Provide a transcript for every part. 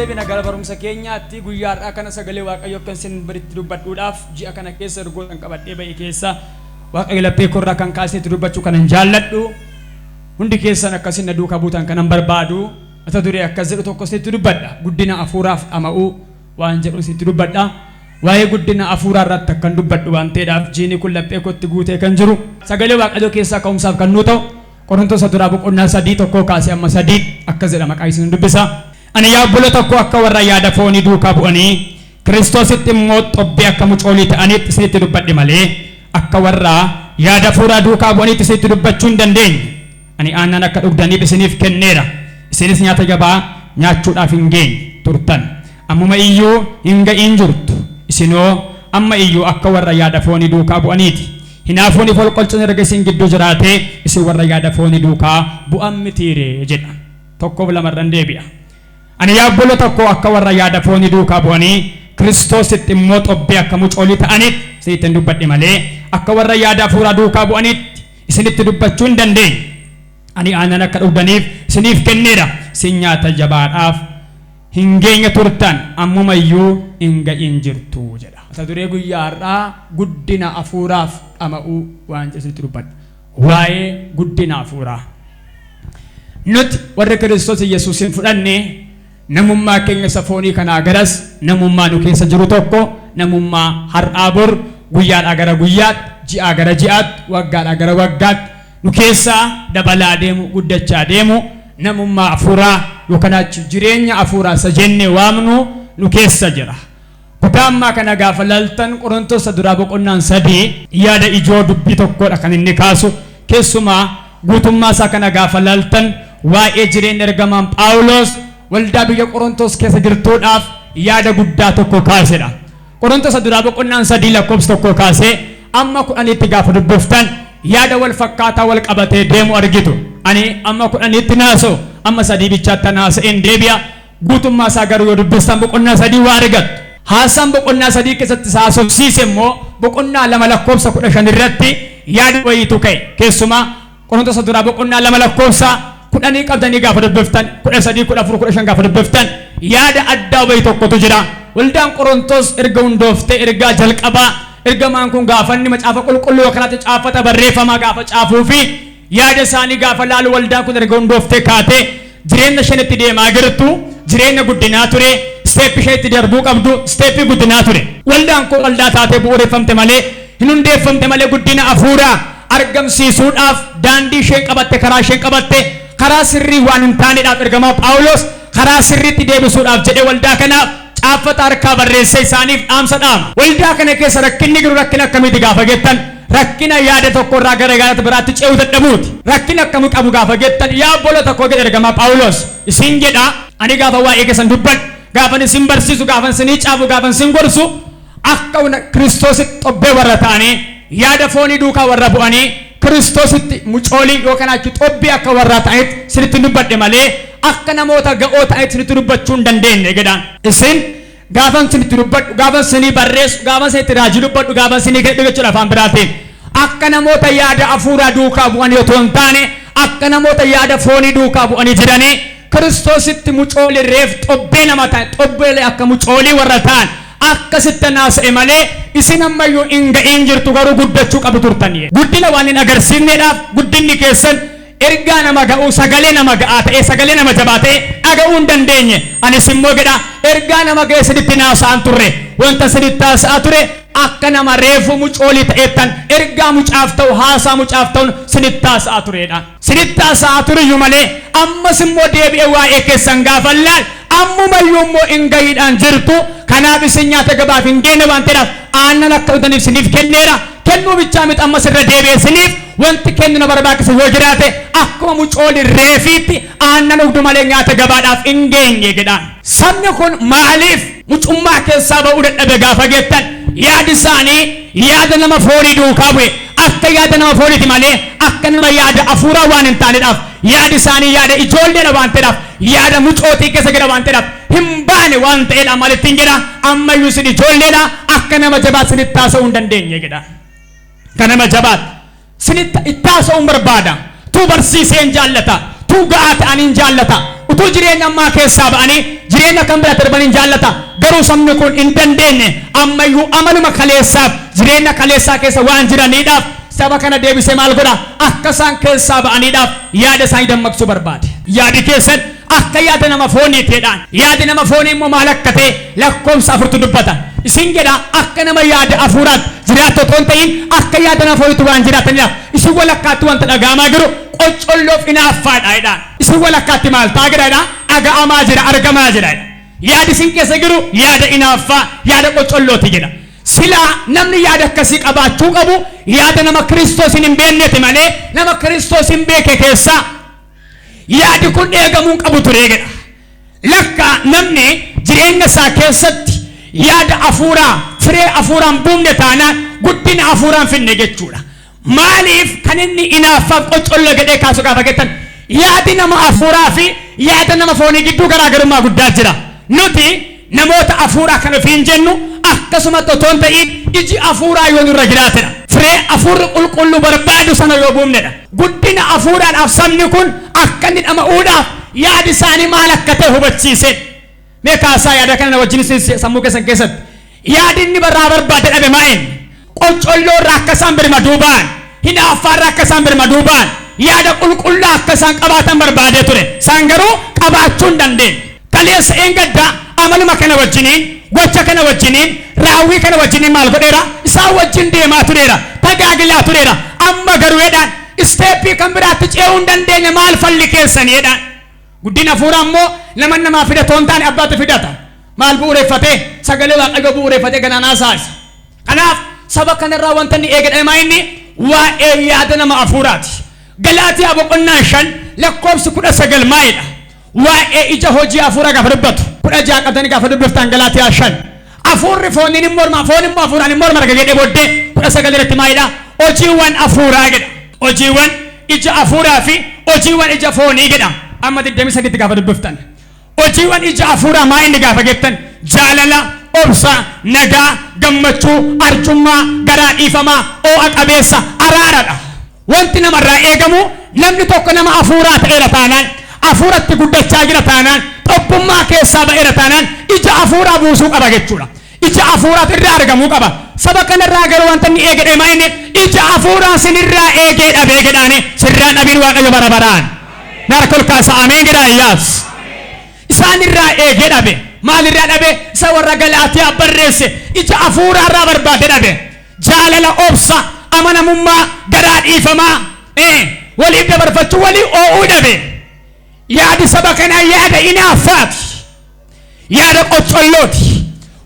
Deebina gara barumsa keenyaatti. Guyyaa har'aa kana sagalee Waaqayyoo akkan isin biritti dubbadhuudhaaf ji'a kana keessa ergoota qabadhee ba'e keessa Waaqayyo laphee korraa kan kaaseetti dubbachuu kanan jaalladhu, hundi keessan akkasin na duukaa buutan kanan barbaadu, mata duree akkas jedhu tokko isinitti dubbadha. Guddina hafuuraaf dhama'uu waan jedhu isinitti dubbadha. Waa'ee guddina hafuuraa irratti akkan dubbadhu waan ta'eedhaaf jiini kun laphee kootti guutee kan jiru, sagalee Waaqayyoo keessaa ka'umsaaf kan nuu ta'u Qorontosa duraa boqonnaa 3, 1 kaasee amma 3 akkas jedha. Maqaa isin dubbisa. Ani yaa obboloota koo, akka warra yaada foonii duukaa bu'anii Kiristoositti immoo xobbee akka mucoolii ta'aniitti isinitti dubbadhe malee akka warra yaada hafuuraa duukaa bu'aniitti isinitti dubbachuu hin dandeenye. Ani aannan akka dhugdaniif isiniif kenneera, isinis nyaata jabaa nyaachuudhaaf hin geenye turtan. Ammuma iyyuu hin ga'iin jirtu. Isinoo amma iyyuu akka warra yaada foonii duukaa bu'aniiti. Hinaafuun folqolchuun erga isin gidduu jiraatee, isin warra yaada foonii duukaa bu'an mitiiree? jedha. Tokkoof lamarran deebi'a. Ani yaa obboloota koo, akka warra yaada foonii duukaa bu'anii Kiristoositti immoo xobbee akka mucoolii ta'anitti isinitti hin dubbadhe malee akka warra yaada hafuuraa duukaa bu'anitti isinitti dubbachuu hin dandeenye. Ani aannan akka dhugdaniif isiniif kenneera, isin nyaata jabaadhaaf hin geenye turtan, ammuma iyyuu hin ga'iin jirtu jedha. Mata duree guyyaa har'aa guddina hafuuraaf dhama'uu waan jedhu isinitti dubbadha. Waa'ee guddina hafuuraa. Nuti warri Kiristoos Yesuusin fudhanne namummaa keenya isa foonii kanaa garas namummaa nu keessa jiru tokko, namummaa har'aa bor, guyyaadhaa gara guyyaatti, ji'aa gara ji'aatti, waggaadhaa gara waggaatti nu keessaa dabalaa deemu, guddachaa deemu, namummaa hafuuraa yookaan achi jireenya hafuuraa isa jennee waamnu nu keessa jira. Kutaa ammaa kana gaafa laaltan, Qorontoos duraa boqonnaan 3 yaada ijoo dubbii tokkodha kan inni kaasu. Keessumaa guutummaa isaa kana gaafa laaltan, waa'ee jireenya ergamaan Phaawulos waldaa biyya Qorontoos keessa jirtuudhaaf yaada guddaa tokko kaasedha. Qorontoos duraa boqonnaan 3 lakkoofsa 1 kaasee amma 10tti gaafa dubbiftan yaada wal fakkaataa wal qabatee deemu argitu. Ani amma 10tti naasa'u, amma 3 bichaatti naasa'een deebi'a. Guutummaa isaa garuu yoo dubbistan boqonnaa 3 waa argattu. Haasaan boqonnaa 3 keessatti isa haasofsiise immoo boqonnaa 2 lakkoofsa 15 irratti yaada wayiitu ka'e. Keessumaa Qorontoos duraa boqonnaa 2 lakkoofsa 10 qabdanii gaafa dubbiftan, 13, 14, 15 gaafa dubbiftan yaada addaa wayii tokkotu jira. Waldaan Qorontoos erga hundooftee, ergaa jalqabaa ergamaan kun gaafa inni macaafa qulqulluu kanaatti caafata barreeffamaa gaafa caafuu fi yaada isaanii gaafa laalu, waldaan kun erga hundooftee kaatee jireenya isheen itti deemaa jirtu jireenya guddinaa ture. Step isheen itti darbuu qabdu step guddinaa ture. Waldaan kun waldaa taatee bu'uureffamte malee, hin hundeeffamte malee, guddina hafuuraa argamsiisuudhaaf daandii isheen qabatte, karaa isheen qabatte karaa sirrii waan hin taaneedhaaf, ergamaa Phaawulos karaa sirriitti deebisuudhaaf jedhee waldaa kanaaf caaffata harkaa barreessee isaaniif dhaamsa dhaama. Waldaa kana keessa rakkinni jiru rakkina akkamiiti gaafa jettan, rakkina yaada tokko irraa gara yaada biraatti ce'uu dadhabuuti. Rakkina akkamii qabu gaafa jettan, yaa obboloota koo jedha ergamaa Phaawulos isin jedha, ani gaafa waa'ee keessan dubbadhu, gaafan isin barsiisu, gaafan isinii caafu, gaafan isin gorsu, akka Kiristoositti xobbee warra ta'anii yaada foonii duukaa warra bu'anii Kiristoositti mucoolii yookaan achi xobbee akka warra ta'anitti isinitti dubbadhe malee akka namoota ga'oo ta'anitti isinitti dubbachuu hin dandeenye jedhaan. Isin gaafan isinitti dubbadhu, gaafan isinii barreessu, gaafan isinitti raajii dubbadhu, gaafan isinii kadhadhu jechuudha afaan biraatiin. Akka namoota yaada hafuuraa duukaa bu'anii otoo hin taane akka namoota yaada foonii duukaa bu'anii jiranii Kiristoositti mucoolii reef xobbee nama ta'an, xobbeelee akka mucoolii warra ta'an akkasitti naasa'e malee isin ammayyuu hin ga'iin jirtu, garuu guddachuu qabdu turtanii. Guddina waan hin agarsiifneedhaaf guddinni keessan ergaa nama ga'uu, sagalee nama ga'aa ta'ee, sagalee nama jabaa ta'e dhaga'uu hin dandeenye. Anis immoo jedha, ergaa nama ga'e isinitti naasa'an turre. Wanta isinitti haasa'aa ture akka nama reefuu mucoolii ta'eettan ergaa mucaaf ta'u, haasaa mucaaf ta'uun isinitti haasa'aa turedha. Isinitti haasa'aa turiyyuu malee ammas immoo deebi'ee waa'ee keessan gaafa laal ammumayyuu immoo hin gahiidhaan jirtu. Kanaaf isin nyaata gabaaf hin geenne waan ta'eedhaaf aannan akka dhugdaniif isiniif kenneera. Kennuu bichaa miti, ammas irra deebi'ee isiniif wanti kennu na barbaachisa yoo jiraate, akkuma mucoolii reefiitti aannan dhugdu malee nyaata gabaadhaaf hin geenye jedhaan. Sabni kun maaliif mucummaa keessaa ba'uu dadhabe gaafa jettan, yaadi isaanii yaada nama foonii duukaa bu'e, akka yaada nama fooniiti malee akka nama yaada hafuuraa waan hin taanedhaaf, yaadi isaanii yaada ijoolleedha waan ta'eedhaaf, yaada mucootii keessa jira waan ta'eedhaaf hin baane waan ta'eedha. Maalittiin jedha, ammayyuu isin ijoolleedha, akka nama jabaat isinitti haasa'uu hin dandeenye jedha. Akka nama jabaat isinitti itti haasa'uun barbaada. Tuu barsiiseen jaallata. Tuu ga'aa ta'aniin jaallata. Utuu jireenya ammaa keessaa ba'anii jireenya kan bira darbanii jaallata. Garuu sabni kun hin dandeenye, ammayyuu amaluma kaleessaaf jireenya kaleessaa keessa waan jiraniidhaaf saba kana deebisee maal godha? Akka isaan keessaa ba'aniidhaaf yaada isaanii dammaqsuu barbaade. Yaadi keessan akka yaada nama fooniitiidhaan. Yaadi nama foonii immoo maal akka ta'e lakkoofsa 4tu dubbata. Isin jedha, akka nama yaada hafuuraatti jiraattu otoo hin ta'in akka yaada nama fooniitti waan jiraatanidha. Isin walakkaatti wanta dhaga'amaa jiru qoccolloof inaaffaadha jedhaan. Isin walakkaatti maal ta'aa jira jedha? Dhaga'amaa jira, argamaa jira jedha. Yaadi isin keessa jiru yaada inaaffaa, yaada qoccollooti jedha. Silaa namni yaada akkasii qabaachuu qabu yaada nama Kiristoosin hin beekneeti malee nama Kiristoosin beeke keessaa yaadi kun eegamuu hin qabu ture jedha. Lakka namni jireenya isaa keessatti yaada hafuuraa, firee hafuuraan buufne taanaan guddina hafuuraan finne jechuudha. Maaliif kan inni inaaffaaf qoccolloo jedhee kaasu gaafa jettan, yaadi nama hafuuraa fi yaada nama foonii gidduu garaagarummaa guddaa jira. Nuti namoota hafuuraa kan ofiin jennu akkasumatti otoo hin ta'in iji hafuuraa yoo nurra jiraatedha. Firee hafuurri qulqulluu barbaadu sana yoo buufnedha. Guddina hafuuraadhaaf sabni kun akka inni dhama'uudhaaf yaadi isaanii maal akka ta'e hubachiise. Mee kaasaa yaada kana wajjin sammuu keessan keessatti. Yaadi inni barraa barbaade dhabe maa'in? Qoccolloo irraa akka isaan birmaduu ba'an, hinaaffaa irraa akka isaan birmaduu ba'an, yaada qulqullaa akka isaan qabaatan barbaadee ture. Isaan garuu qabaachuu hin dandeenye. Kaleessa eengaddaa amaluma kana wajjiniin, gocha kana wajjiniin, raawwii kana wajjiniin maal godheera? Isaan wajjin deemaa tureera, tajaajilaa tureera. Amma garuu jedhaan step kan biraatti ce'uu hin dandeenye, maal falli keessanii jedhaan. Guddina hafuuraa immoo nama namaa fidatu hin taane abbaatu fidata. Maal bu'uureffatee? Sagalee Waaqayyoo bu'uureffatee ganaanaa saasa. Kanaaf saba kanarraa wanta inni eegedha maa inni waa'ee yaada nama hafuuraati. Galaatiyaa boqonnaa 5 lakkoofsi 19 maalidha? Waa'ee ija hojii hafuuraa gaafa dubbatu, 16 qabdanii gaafa dubbiftan Galaatiyaa 5. Hafuurri fooniin hin morma, foon immoo hafuuraan hin morma erga jedhee booddee 19 irratti maalidha? Hojiiwwan hafuuraa jedha. Hojiiwwan ija hafuuraa fi hojiiwwan ija foonii jedha. Amma 23tti gaafa dubbiftan. Hojiiwwan ija hafuuraa maa inni gaafa jettan, jaalala, obsa, nagaa, gammachuu, arjummaa, garaa dhiifamaa, oo'a qabeessa, araaradha. Wanti namarraa eegamu namni tokko nama hafuuraa ta'eera taanaan, hafuuratti guddachaa jira taanaan, xobbummaa keessaa ba'eera taanaan ija hafuuraa buusuu qaba jechuudha. Ija hafuuraatu irraa argamuu qaba. Saba kanarraa garuu wanta inni eegedha maa inni ija hafuuraa sinirraa eegee dhabee jedhaani. Sirraan dhabiin Waaqayyo bara baraan. Narka ol kaasa, ameen jedhaa. Iyyaas. Isaan irraa eegee dhabe. Maalirraa dhabe? Isa warra Galaatiyaa barreesse ija hafuuraa irraa barbaade dhabe. Jaalala, obsa, amanamummaa, garaa dhiifamaa, waliif dabarfachuu, walii oo'uu dhabe. Yaadi saba kanaa yaada inaaffaati. Yaada qoccollooti.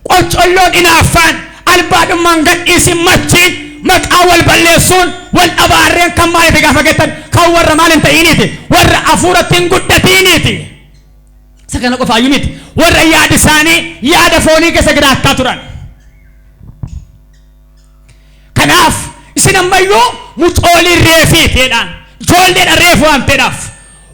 Qoccolloon, inaaffaan, albaadhummaan, gadhiisin, machiin, maqaa wal balleessuun, wal dhabaarreen kan maaliiti gaafa jettan, kan warra maal hin ta'iniiti? Warra hafuuratti hin guddatiiniiti. Isa kana qofaayyuu miti. Warra yaadi isaanii yaada foonii keessa jiraachaa turan. Kanaaf isin ammayyuu mucoolii reefiiti jedhaan. Ijoolleedha reefu waan ta'eedhaaf.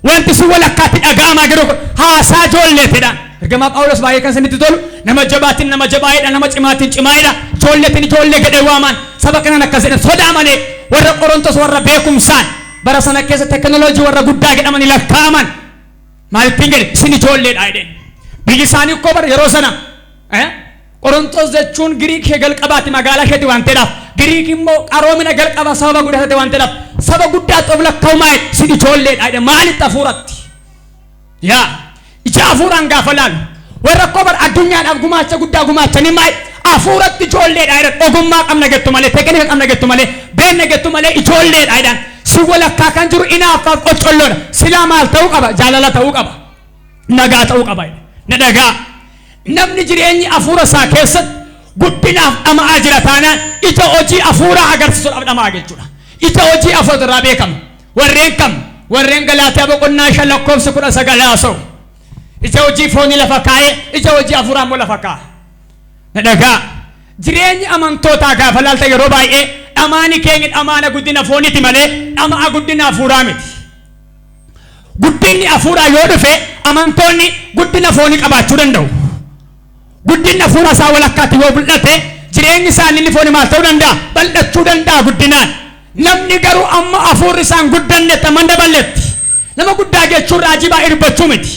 Wanti isin walakkaatti dhaga'amaa jiru kun haasaa ijoolleetidha. Ergamaa Phaawulos baay'ee kan isinitti tolu nama jabaatiin nama jabaa'edha, nama cimaatiin cimaa'edha, ijoolleetiin ijoollee jedhee waamaan. Saba kanaan akkas jedhan sodaa malee, warra Qorontos warra beekumsaan bara sana keessa teknooloojii warra guddaa jedhamanii lakkaa'aman maalittiin jedhe? Isin ijoolleedha jedheen. Biyyi isaanii koo bara yeroo sana Qorontos jechuun Giriik ishee jalqabaati, magaalaa isheeti waan ta'eedhaaf, Giriik immoo qaroomina jalqabaa sababa guddaa waan ta'eedhaaf saba guddaatti of lakkaa'umaa isin ijoolleedha jedhe. Maalitti? Hafuuratti. Yaa ija hafuuraan gaafa laalu warra koo bara addunyaadhaaf gumaacha guddaa gumaachanii maal hafuuratti ijoolleedha jedhan. Ogummaa qabna jettu malee, tekinika qabna jettu malee, beekna jettu malee ijoolleedha jedhan. Si walakkaa kan jiru inaaffaaf qoccolloodha. Silaa maal ta'uu qaba? Jaalala ta'uu qaba, nagaa ta'uu qaba. Na dhagaa, namni jireenyi hafuura isaa keessatti guddinaaf dhama'aa jira taanaan ija hojii hafuuraa agarsiisuudhaaf dhama'aa jechuudha. Ija hojii hafuura irraa beekama. Warreen kam? Warreen Galaatiyaa boqonnaa 5 lakkoofsa 19 haasa'u. Ija hojii foonii lafa kaa'ee ija hojii hafuuraa immoo lafa kaa'a. Na dhagaa. Jireenyi amantootaa gaafa laalta yeroo baay'ee dhamaani keenya dhamaana guddina fooniiti malee dhama'a guddina hafuuraa miti. Guddinni hafuuraa yoo dhufe amantoonni guddina foonii qabaachuu danda'u. Guddinni hafuuraa isaa walakkaatti yoo mul'ate jireenyi isaanii inni foonii maal ta'uu danda'a? Bal'achuu danda'a guddinaan. Namni garuu amma hafuurri isaan guddannetti amma hin daballetti. Nama guddaa jechuun raajii baay'ee dubbachuu miti.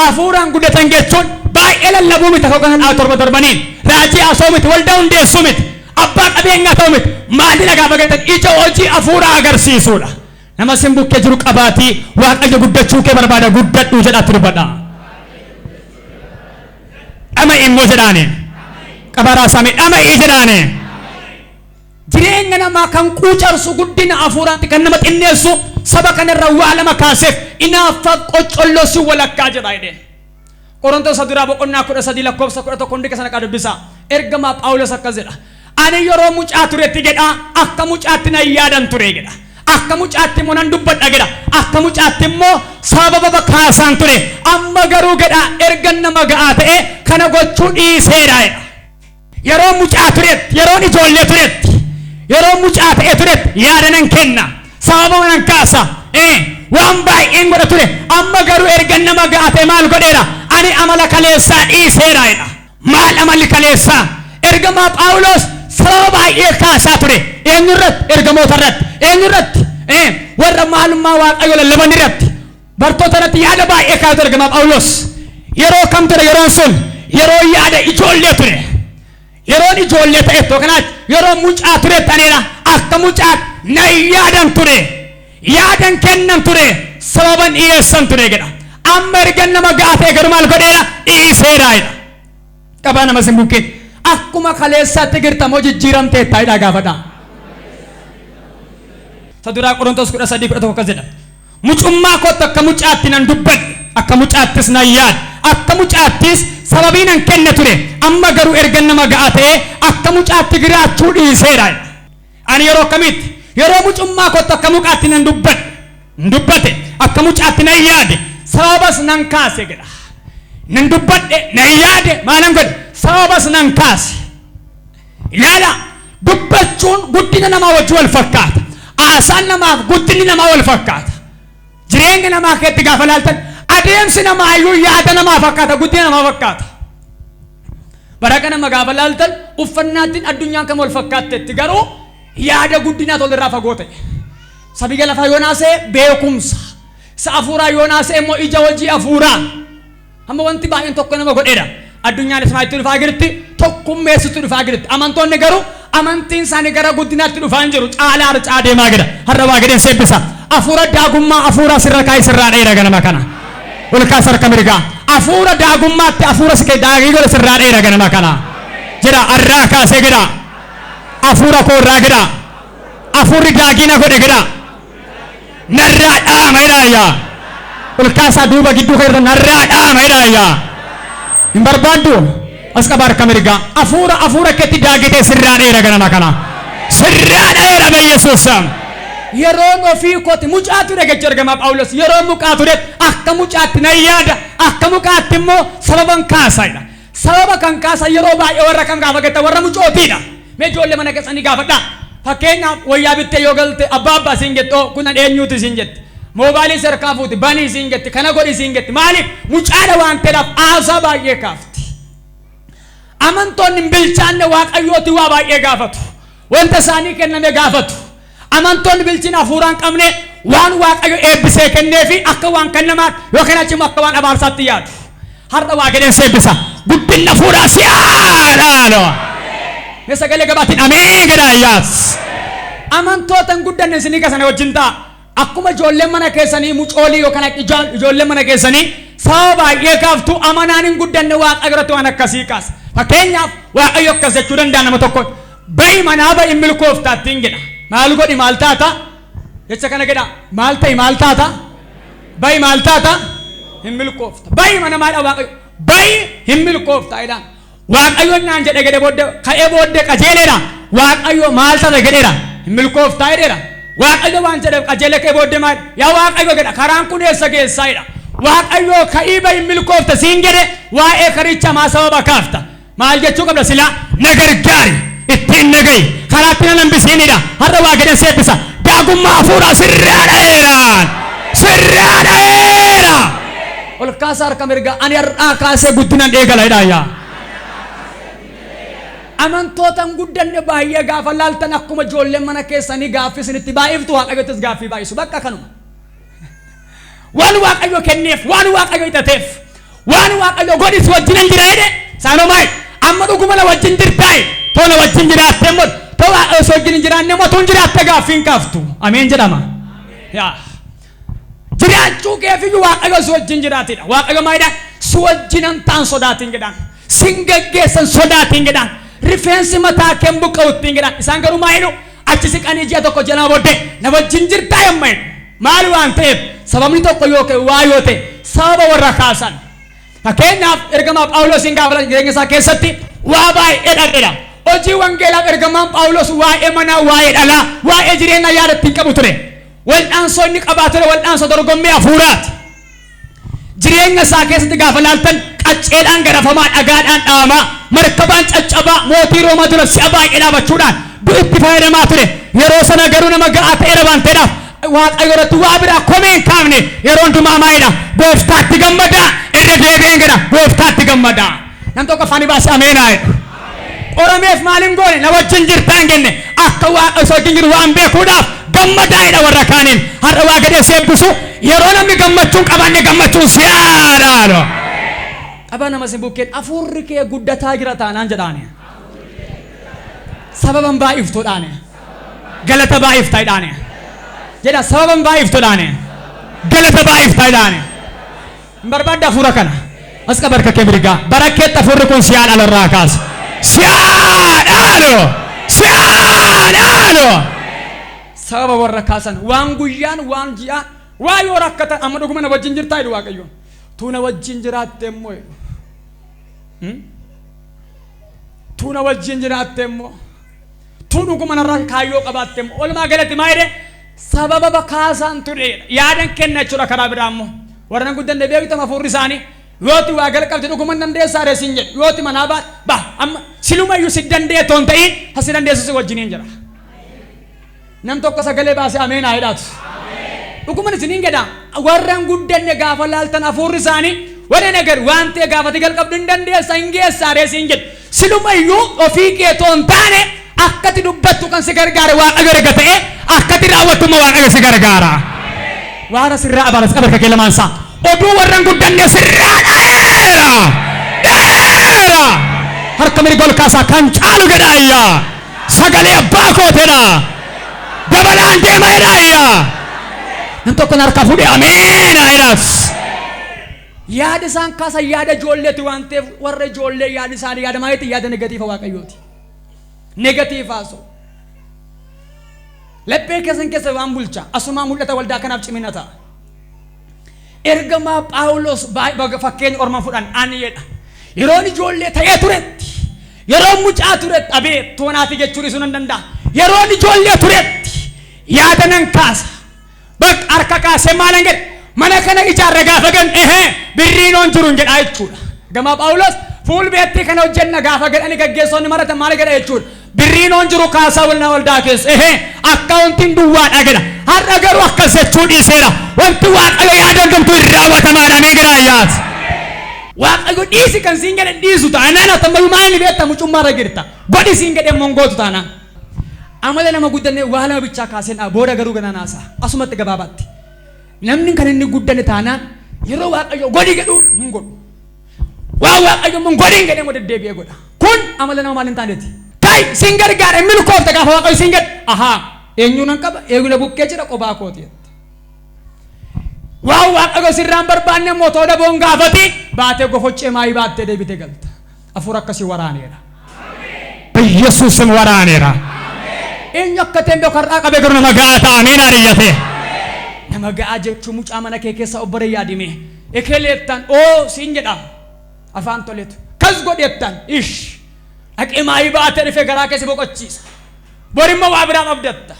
Hafuuraan guddatan jechuun baay'ee lallabuu miti, akka kan torba torbaniin raajii haasa'uu miti, waldaa hundeessuu miti, abbaa qabeenyaa ta'uu miti. Maalidha gaafa jettan, ija hojii hafuuraa agarsiisuudha. Nama sin bukkee jiru qabaatii, "Waaqayyo guddachuu kee barbaada, guddadhu" jedhaatti dubbadha. "Dhama'i immoo" jedhaani. Qabaraa samii, "Dhama'i" jedhaani. Jireenya namaa kan quucarsu, guddina hafuuraatti kan nama xinneessu, saba kanarra waa lama kaaseef: inaaffaaf qoccolloo si walakkaa jedha jedheen. Qorontoos duraa boqonnaa 13 lakkoofsa 11 hundi keessan akka dubbisaa. Ergamaa Phaawulos akkas jedha. "Ani yeroo mucaa turetti," jedha, "akka mucaatti nan yaadan ture," jedha. "Akka mucaatti immoo nan dubbadha," jedha. "Akka mucaatti immoo sababa kaasaan ture. Amma garuu," jedha, "erga nama ga'aa ta'e kana gochuu dhiiseera," jedha. Yeroo mucaa turetti, yeroon ijoollee turetti, yeroo mucaa ta'e turetti yaada nan kenna. Sababa nan kaasa. Waan baay'een godha ture. Amma garuu erga nama ga'aa ta'e maal godheera? Ani amala kaleessaa dhiiseera jedha. Maal amalli kaleessaa? Ergamaa Phaawulos sababa baay'ee kaasaa ture. Eenyu irratti? Ergamoota irratti. Eenyu irratti? Warra maalummaa Waaqayyo lallaban irratti. Bartoota irratti yaada baay'ee kaasaa ture ergamaa Phaawulos. Yeroo kam ture yeroon sun? Yeroo yaada ijoollee ture. Yeroon ijoollee ta'e yookaan yeroo mucaa ture taneedha. Akka mucaa nan yaadan ture. Yaadan kennan ture. Sababan dhiyeessan ture jedha. Amma erga nama ga'aa ta'e garuu maal godheera? Dhiiseera jedha. Qabaa nama sin bukkee. "Akkuma kaleessaatti jirta moo jijjiiramteetta?" jedhaa gaafadha. Isa duraa Qorontos 13:11 akkas jedha. "Mucummaa kootti akka mucaatti nan dubbadhe, akka mucaattis nan yaade, akka mucaattis sababii nan kenna ture. Amma garuu erga nama ga'aa ta'e akka mucaatti jiraachuu dhiiseera." Ani yeroo akkamitti? Yeroo mucummaa kootti akka mucaatti nan dubbadhe, dubbate, akka mucaatti nan yaade, sababas nan kaase jedha. Nan dubbadhe, nan yaade, maalan godhe? Sababas nan kaase. Ilaala, dubbachuun guddina namaa wajjin wal fakkaata. Haasaan namaaf guddinni namaa wal fakkaata. Jireenya namaa keessatti gaafa laaltan, adeemsi namaa iyyuu yaada namaa fakkaata, guddina namaa fakkaata. Bara kana nama gaafa laaltan, uffannaattiin addunyaan kam wal fakkaattetti, garuu yaada guddinaa tolirraa fagoo ta'e. Sabiga lafaa yoo naasee beekumsa. Isa hafuuraa yoo naasee immoo ija hojii hafuuraa. Hamma wanti baay'een tokko nama godheedha. Addunyaan ismaatti dhufaa jirti, tokkummeessitu dhufaa jirti. Amantoonni garuu amantiin isaanii gara guddinaatti dhufaa hin jiru. Caalaa harcaa deemaa jira. Har'a waa gadeen seebbisa. Hafuura daagummaa hafuura sirra kaa'ee sirraa dheera ganama kana. Ol kaas harka mirgaa. Hafuura daagummaatti hafuura si daagii godhe sirraa dheera ganama kana. Jedha, "Arraa kaasee," jedha. "Hafuura koo irraa," jedha. "Hafuurri daagina godhe," jedha. "Narraa dhaama," jedha yaa. Ol kaasaa duuba gidduu kan jirtan, "Narraa dhaama," jedha yaa. Hin barbaaddu? As qaba harka mirgaa. Hafuura hafuura keetti daagitee sirraa dheera ganama kana. Sirraa dheera be Yesuus. "Yeroon ofii kooti mucaa ture," jecha ergamaa Phaawulos. "Yeroo mucaa ture akka mucaatti nan yaada, akka mucaatti immoo sababan kaasa," jedha. Sababa kan kaasa yeroo baay'ee warra kam gaafa jettan, warra mucootiidha. Mee ijoollee mana keessanii gaafadhaa. Fakkeenyaaf, wayyaa bittee yoo galte, "Abbaa, abbaa," siin jettu, "Kun eenyuuti?" siin jetti. Moobaayilii harkaa fuuti, "Banii," siin jetti, "Kana godhi," siin jetti. Maaliif? Mucaadha waan ta'eedhaaf haasaa baay'ee kaafti. Amantoonni hin bilchaanne Waaqayyooti waa baay'ee gaafatu. Wanta isaanii kenname gaafatu. Amantoonni bilchina hafuuraa hin qabne waan Waaqayyo eebbisee kenneefi akka waan kennamaatti yookaan achimoo akka waan abaarsaatti yaadu. Har'a waa gadheen seebbisa. Guddinni hafuuraa si haadha. Mee sagalee gabaatiin ameen jedhaa iyyaas. Amantoota hin guddanne isinii kasana wajjin ta'a. Akkuma ijoolleen mana keessanii mucoolii yookaan ijoolleen mana keessanii sababa baay'ee kaaftu, amanaan hin guddanne Waaqa biratti waan akkasii kaasa. Fakkeenyaaf, Waaqayyo akkas jechuu danda'a nama tokko: "Ba'i, manaa ba'i, milkooftaattiin," jedha. Maal godhi maal taata? Jecha kana jedha. Maal ta'i maal taata? Ba'i maal taata? Hin milkoofta. Ba'i mana maadha Waaqayyo. "Ba'i, hin milkoofta," jedhaan. Waaqayyo naan jedhe jedhe booddee ka'ee booddee qajeeleedha. Waaqayyo maal taata jedheera? "Hin milkooftaa," jedheera. Waaqayyo waan jedheef qajeelee ka'ee booddee maal? "Yaa Waaqayyo," jedha, "karaan kun eessa geessaa?" jedha. Waaqayyo "Ka'ii ba'i, milkoofta" siin jedhe, waa'ee karicha maa sababa kaafta? Maal jechuu qabda silaa? "Na gargaari, ittiin na ga'i, karaatti na hambisiinidha." Har'a waa gadhan seebbisa. Daagummaa hafuuraa sirraa dha'eera. Sirraa dha'eera. Ol kaasaa harka mirgaa, "Ani har'aa kaasee guddinan eegala," jedhaa yaa. Amantoota hin guddanne baay'ee gaafa laaltan, akkuma ijoolleen mana keessanii gaaffii isinitti baay'iftu, Waaqayyottis gaaffii baay'isu, bakka kanuma. Waan Waaqayyo kenneef, waan Waaqayyo hidhateef, Waan Waaqayyo godhi si wajjinan jira jedhe isaanoo maal amma dhuguma na wajjin jirtaa too na wajjin jiraatte immoo too Waaqayyo si wajjin hin jiraanne immoo tun jiraatte gaaffii hin kaaftu. Ameen jedhama. Yaa. Jiraachuu keefiyyuu Waaqayyo si wajjin jiraatidha. Waaqayyo maalidhaan si wajjinan ta'an sodaatiin jedhaan. Sin geggeessan sodaatiin jedhaan. Rifeensi mataa kee hin buqqa'u ittiin jedhaan. Isaan garuu maal jedhu achi siqanii ji'a tokko ji'a lama booddee na wajjin jirtaa yamma jedhu. Maal waan ta'eef sababni tokko yoo ka'e waa yoo ta'e sababa warra kaasan. Fakkeenyaaf ergamaa Phaawulosiin gaafa jireenya isaa keessatti waa baay'ee dhaqeedha. Hojii wangeelaaf ergamaan Phaawulos waa'ee manaa, waa'ee dhalaa, waa'ee jireenyaa yaada ittiin qabu ture. Wal'aansoo inni qabaa ture wal'aansoo dorgommii hafuuraati. Jireenya isaa keessatti gaafa laaltan qacceedhaan garafamaa, dhagaadhaan dhahamaa, markabaan caccabaa, mootii Roomaa dura si'a baay'ee dhaabachuudhaan du'itti fayyadamaa ture. Yeroo sana garuu nama ga'aa ta'eera waan ta'eedhaaf Waaqayyo irratti waa biraa komee hin kaafne yeroo hundumaa maalidha? Gooftaatti gammadaa, irra deebi'een jedha, gooftaatti gammadaa. Nam tokko afaan baasee ameen haa jedhu. Qorameef maal hin goone na wajjin jirtaa hin jenne akka Waaqa isa wajjin jiru waan beekuudhaaf gammadaa jedha warra kaaniin. Har'a waa gadee si eebbisu yeroo namni gammachuun qabaanne gammachuun si haadhaadha. Qabaa nama si bukkeen hafuurri kee guddataa jira taanaan jedhaani. Sababan baay'iftuudhaani. Galata baay'ifta jedhaani. Jedha sababan baay'iftuudhaani. Galata baay'ifta jedhaani. Hin barbaadda hafuura kana. As qaba harka kee mirgaa. Bara keetti hafuurri kun si haa dhaalu irraa kaasa. Si haa dhaalu. Si haa dhaalu. Sababa warra kaasan waan guyyaan waan ji'aan waa yoo rakkatan amma dhuguma na wajjin jirtaa jedhu Waaqayyoon. Tuu na wajjin jiraatte immoo jedhu. Tuu na wajjin jiraatte immoo. Tuu dhuguma narraa kaayyoo qabaatte immoo. Walumaa galatti maa jedhee sababa kaasaan tureedha. Yaadan kenna jechuudha karaa biraa immoo. Warra nan guddanne beektam hafuurri isaanii yooti waa jalqabde dhuguma hin dandeessaa ree siin jedhu yooti manaa baate ba amma silumayyuu si danda'e toon ta'iin hasi dandeessu si wajjiniin jira. Nam tokko sagalee baasee ameen haa jedhaatu. Dhuguman isiniin jedha warra hin guddanne gaafa laaltan hafuurri isaanii warra nagar waan ta'e gaafati jalqabdu hin dandeessa hin geessaa ree siin jedhu. Silumayyuu ofii kee otoo hin taane akkati dubbattu kan si gargaare Waaqayyo erga ta'e akkati raawwattu immoo Waaqayyo si gargaara. Waara sirraa abaaras qaba harka kee lamaan isaa. Oduu warra hin guddanne sirraa dheera. Dheera. Harka mirga ol kaasaa kan caalu jedha ayyaa. Sagalee abbaa kootedha. Dabalaan deema jedha ayyaa. Nam tokko harka fuudhe ameen jedhaas. Yaada isaan kaasan yaada ijoolleeti waan ta'eef warra ijoollee yaada isaanii yaada maaliiti yaada negatiifa Waaqayyooti. Negatiifa haasa'u. Laphee keessan keessa waan bulcha asumaa mul'ata waldaa kanaaf cimina ta'a. Ergamaa Phaawulos fakkeenya orma fudhan ani jedha. Yeroon ijoollee ta'ee turetti yeroon mucaa turetti abee toonaati jechuun isuu nan danda'a. Yeroon ijoollee turetti yaada nan kaasa. Bakka harka kaasee maalan jedhe mana kana ijaarra gaafa gan ehee birriin hoon jiru hin jedhaa jechuudha. Gamaa Phaawulos fuul beettii kana hojjenna gaafa jedhani gaggeessonni maratan maal jedha jechuudha. Birriin hoon jiru kaasaa walna waldaa keessa ehee akkaawuntiin duwwaadha jedha. Har'a garuu akkas jechuu dhiiseera. Wanti Waaqayyo yaada hundumtuu hin raawwatamaadha ameen jedha ayyaati. Waaqayyo dhiisi kan siin jedhe dhiisu taanaan atammayyuu maal inni beekta mucummaarra jirta. Godhi siin jedhe immoo hin gootu taanaan. Amala nama guddannee waa lama bichaa kaaseen dha booda garuu ganaa naasa'a. Asumatti gabaabaatti. Namni kan inni guddanne taanaan yeroo Waaqayyo godhi jedhu hin godhu. Waan Waaqayyo immoo hin godhin jedhee immoo deddeebi'ee godha. Kun amala nama maal hin taaneeti. Kai sin gargaara hin milkoofta gaafa Waaqayyo sin jedhu. Ahaa eenyuu nan qaba eenyu na bukkee jira qobaa kooti jette. Waan Waaqayyo sirraa hin barbaanne immoo otoo daboon gaafati baatee gofoccee maayii baattee deebitee galta. Hafuura akkasii waraaneera. Yesuus sim waraaneera. Eenyu akka ta'e beeku har'aa qabee garuu nama ga'aa ta'a. Ameen ariyyate. Nama ga'aa jechuun mucaa mana kee keessaa obboree yaadime. Ekeleettan oo siin jedha. Afaan toletu. Kas godheettan ish. Dhaqee maayii baatee dhufee garaa keessa boqochiisa. Borimmoo waa biraa qabdatta.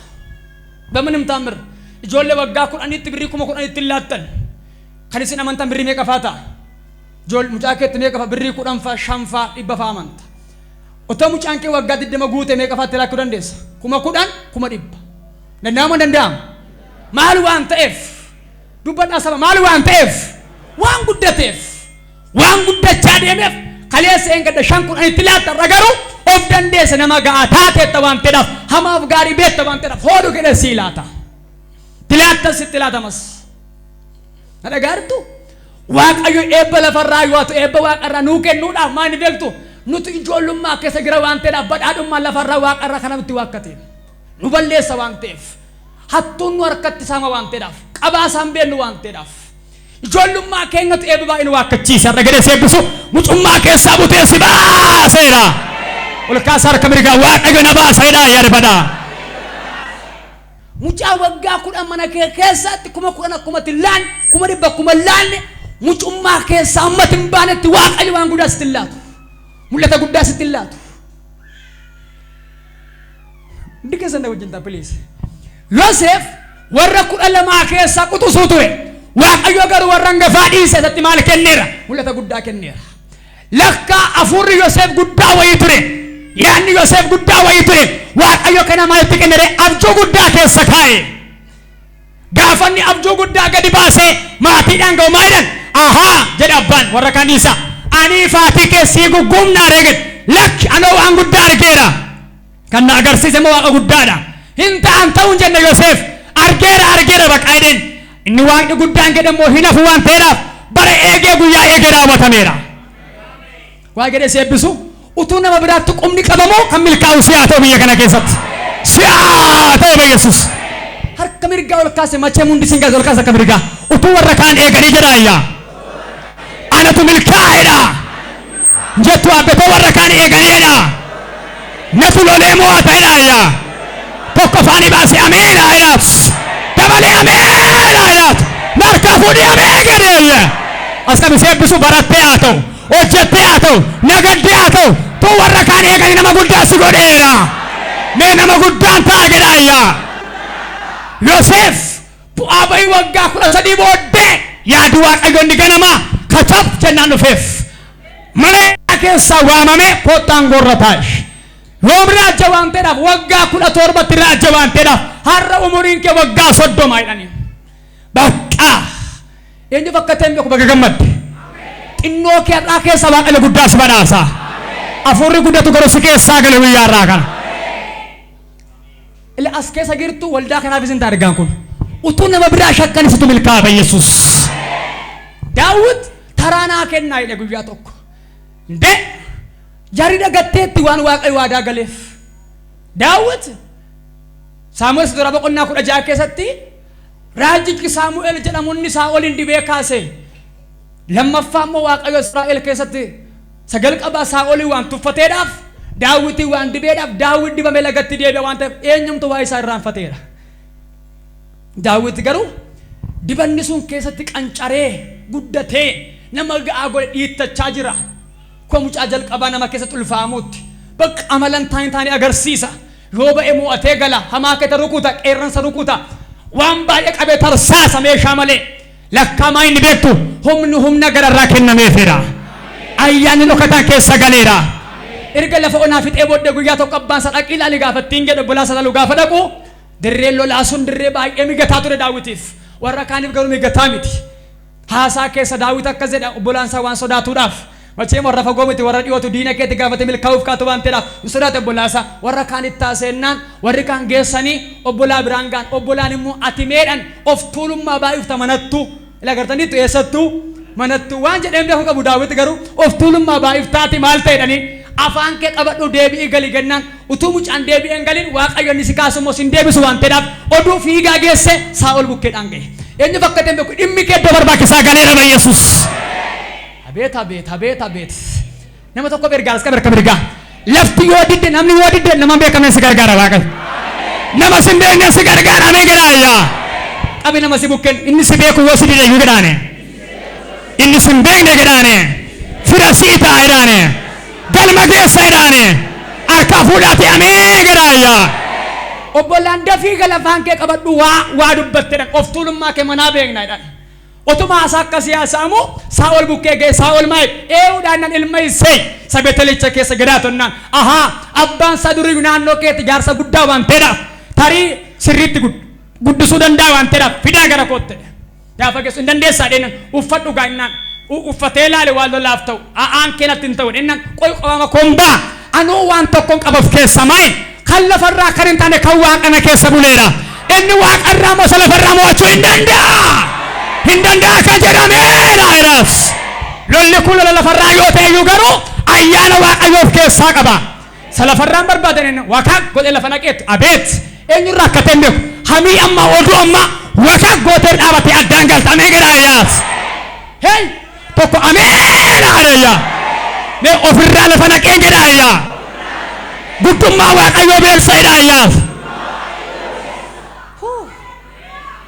Baminim taamir. Ijoollee waggaa 10tti birrii 10,000tti hin laattan. Kan isin amantan birrii meeqa faa ta'a? Ijool mucaa keetti meeqa faa birrii 10 faa 5 faa 100 faa amanta. Otoo mucaan kee waggaa 20 guute meeqa faa itti laachuu dandeessa? 10,000, 100,000. Danda'ama danda'ama? Maal waan ta'eef? Dubbadhaa saba maal waan ta'eef? Waan guddateef. Waan guddachaa deemeef kaleessa eengadda 5 10 itti laatta irra garuu of dandeessa nama ga'aa taateetta waan ta'eedhaaf hamaaf gaarii beekta waan ta'eedhaaf hoodhu jedhee sii laata. Itti laattas itti laatamas. Na dhagaartu? Waaqayyo eebba lafarraa yoo ta'u eebba waaqarraa nuu kennuudhaaf maal ni beektu? Nuti ijoollummaa keessa jira waan ta'eedhaaf badhaadhummaa lafarraa waaqarraa kana nutti waakkate. Nu balleessa waan ta'eef. Hattuun nu harkatti saama waan ta'eedhaaf. Qabaa isaan beennu waan ta'eedhaaf. Ijoollummaa keenyatu eebba baay'ee nu waakkachiisa. Har'a gadee si eebbisu mucummaa keessaa butee si baaseera. Ol kaasaa harka mirgaa Waaqayyo na baaseedha yaadfadha. Mucaa waggaa 10 mana kee keessatti 10,000 akkuma itti hin laanne, 100,000 akkuma hin laanne, mucummaa keessaa amma itti hin baanetti Waaqayyo waan guddaa sitti hin laatu. Mul'ata guddaa sitti hin laatu. Hundi keessan na wajjin ta'a please. Yoseef warra 12 keessaa quxisuu ture. Waaqayyo garuu warra hangafaa dhiise isatti maal kenneera? Mul'ata guddaa kenneera. Lakkaa hafuurri Yoseef guddaa wayii ture. Yaadni Yoseef guddaa wayii ture. Waaqayyo kana maalitti kennere? Abjuu guddaa keessa kaa'e. Gaafa inni abjuu guddaa gadi baasee maatiidhaan ga'u maal jedhan? Ahaa jedhe abbaan warra kaan dhiisaa. Anii fi haati kee sii gugguumnaa ree jedhe. Lakki anoo waan guddaa argeera. Kan na agarsiise immoo Waaqa guddaadha. Hin ta'an ta'uu hin jenne Yoseef. Argeera argeera baqaa jedheen. Inni Waaqni guddaan jedhe immoo hin hafu waan ta'eedhaaf bara eegee guyyaa eegee raawwatameera. Waa jedhee si eebbisu utuu nama biraatti qubni qabamoo kan milkaa'u si haa ta'u biyya kana keessatti. Si haa ta'u ba Yesuus. Harka mirgaa ol kaase machee hundi siin gaase ol kaase harka mirgaa. Utuu warra kaan eeganii jedha ayyaa. Anatu milkaa'edha. Jettu abbetoo warra kaan eeganiidha. Natu lolee mo'ata jedha ayyaa. Tokko afaanii baase ameen jedhaaf. Dabalee ameen jedhaaf. Narkaa fuudhii ameen jedhe ayyaa. As qabi si eebbisu barattee haa ta'u. Hojjettee haa ta'u. Nagaddee haa ta'u. Tun warra kaan eeganii nama guddaa si godheera. Mee nama guddaan ta'a jedha ayyaa. Yoseef Bu'aa ba'ii waggaa 13 booddee yaadi Waaqayyo inni ganamaa kataf jennaan dhufeef. Mana hidhaa keessaa waamamee kottaan gorra taa'i. Yoom raajja waan ta'eedhaaf waggaa 17tti raajja waan ta'eedhaaf har'a umuriin kee waggaa 30 jedhanii. Baqqaa eenyuuf akka ta'e hin beeku baga gammadde. Xinnoo kee har'aa keessaa Waaqayyo guddaa si badhaasa. Hafuurri guddatu garuu si keessaa gale guyyaa har'aa kana. Ila as keessa jirtu waldaa kanaafis hin ta'a ergaan kun. Utuu nama biraa shakkan isitu milkaa'a Yesuus. Daawit taraa naa kennaa jedhe guyyaa tokko. Ndee jarri dagatteetti waan Waaqayyo waadaa galeef. Daawit Saamu'eel isa duraa boqonnaa 16 keessatti raajichi Saamu'eel jedhamu inni Saa'oliin dibee kaase. Lammaffaa immoo Waaqayyo Israa'el keessatti Sagal qabaa Saa'olii waan tuffateedhaaf, Daawitii waan dibeedhaaf, Daawit dibamee lagatti deebi'a waan ta'eef eenyumtu waa'ee isaa irraanfateera. Daawit garuu dibanni sun keessatti qancaree guddatee nama ga'aa godhe dhiittachaa jira. Koo mucaa jalqabaa nama keessatti ulfaa'amuutti. Bakka amala hin taane taane agarsiisa. Yoo ba'e mo'atee gala, hamaa keeta rukuta, qeerransa rukuta. Waan baay'ee qabee tarsaasa meeshaa malee. Lakkaa maa inni beektu humni humna gararraa kennameefeera. Ayyaanni dhokataan keessa galeera. Erga lafa onaa fixee booddee guyyaa tokko abbaan isaa dhaqii ilaali gaafa ittiin jedhe obbolaa isaa ilaalu gaafa dhaqu dirreen lolaa sun dirree baay'ee mijataa ture Daawitiif. Warra kaaniif garuu mijataa miti. Haasaa keessa Daawit akkas jedha obbolaan isaa waan sodaatuudhaaf. Macheem warra fagoo miti warra dhiyootu diina keetti gaafate milkaa'uuf kaatu waan ta'eedhaaf hin sodaate obbolaa isaa. Warra kaanitti haasa'ennaan warri kaan geessanii obbolaa biraan ga'an. Obbolaan immoo ati meedhan of tuulummaa baay'ifta manattuu. Ila agartaniittu eessattuu manattuu waan jedheen beeku qabu Daawit garuu of tuulummaa baay'ifta ati maal ta'e jedhanii afaan kee qabadhuu deebi'ii gali gennaan utuu mucaan deebi'ee hin galin Waaqayyo inni si kaasu immoo sin deebisu waan ta'eedhaaf oduu fiigaa geesse Saa'ol bukkeedhaan ga'e. Eenyuuf akka ta'e hin beeku dhimmi kee iddoo barbaachisaa galeera ba Yesuus. Abeet abeet abeet abeet. Nama tokko ergaa as qabe harka mirgaa. Lafti yoo didde namni yoo didde nama hin beekamne si gargaara Waaqayyo. Nama si hin beekne si gargaara ameen jedhaa ayyaa. Qabi nama si bukkeen inni si beeku yoo si dide iyyuu jedhaane. Inni si hin beekne jedhaane. Fira sii ta'a jedhaane. Galma geessa jedhaane. Harkaa fuudhaati ameen jedhaa ayyaa. Obbolaan dafii gala afaan kee qabadhu waa waa dubbatte jedhan of tuulummaa kee manaa beekna jedhan. Otuma haasaa akkasii haasa'amuu Saa'ol bukkee ga'e. Saa'ol maal jedhe? Ee'uudhaan nan ilma Isseey isa Beetelicha keessa jiraatu jennaan. Ahaa, abbaan isaa duriyyuu naannoo keetti jaarsa guddaa waan ta'eedhaaf tarii sirriitti guddisuu danda'a waan ta'eedhaaf fidaa gara kootti jedhe. Gaafa geessu hin dandeessaa jedheennan uffadhu gaa jennaan uffatee ilaale waan lolaaf ta'u a'aan kee natti hin ta'u jennaan qoy qomama koon ba'a anuu waan tokkon qaba of keessa maal kan lafarraa kan hin taane kan waaqana keessa buleera. Inni waaqarraa moo isa lafarraa mo'achuu hin danda'a. Hin danda'a kan jedhameera jedhaas. Lolli kun lola lafarraa yoo ta'e iyyuu garuu ayyaana Waaqayyoo of keessaa qaba. Isa lafarraan barbaadan inni wakaa godhee lafa naqeetu abeet eenyurraa akka ta'e hin beeku. Hamii amma oduu amma wakaa gootee dhaabatee addaan galta ameen jedhaa ayyaas. Hey tokko ameen haadayyaa. Mee ofirraa lafa naqeen jedhaa ayyaa. Guddummaa Waaqayyoo beelsa jedhaa ayyaas.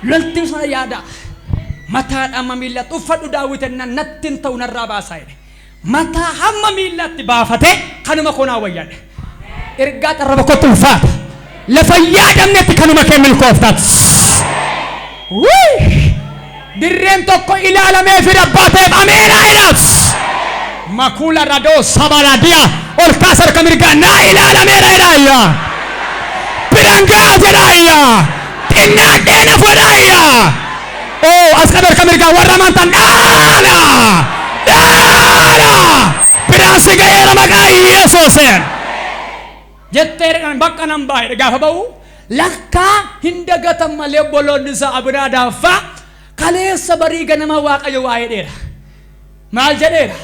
Loltuu sana yaada. Mataadha hamma miillaatti uffadhu Daawit jennaan natti hin ta'u narraa baasaa jedhe. Mataa hamma miillaatti baafatee kanuma koo naa wayyaa jedhe. Ergaa xarraba kootti ulfaata. Lafa hin yaadamnetti kanuma kee milkoofta. Wuy! Dirreen tokko ilaalamee fi abbaa ta'eef ameenaa jedhaas. Makuula radoo sabaladiya ol kaas harka mirgaa naa ilaalameera jedhaa. Biran ga'a jedhaa. Xinnaadhee na fudhaa. Oo as qabe harka mirgaa warra amantan dhaala. Dhaala. Biraan si ga'eera maqaa Yesuuseen. Jettee bakka nan baay'ee gaafa ba'u lakkaa hin dagatan malee obboloonni isaa Abinaadaaffaa kaleessa barii ganama Waaqayyo waa'ee dheera. Maal jedheera?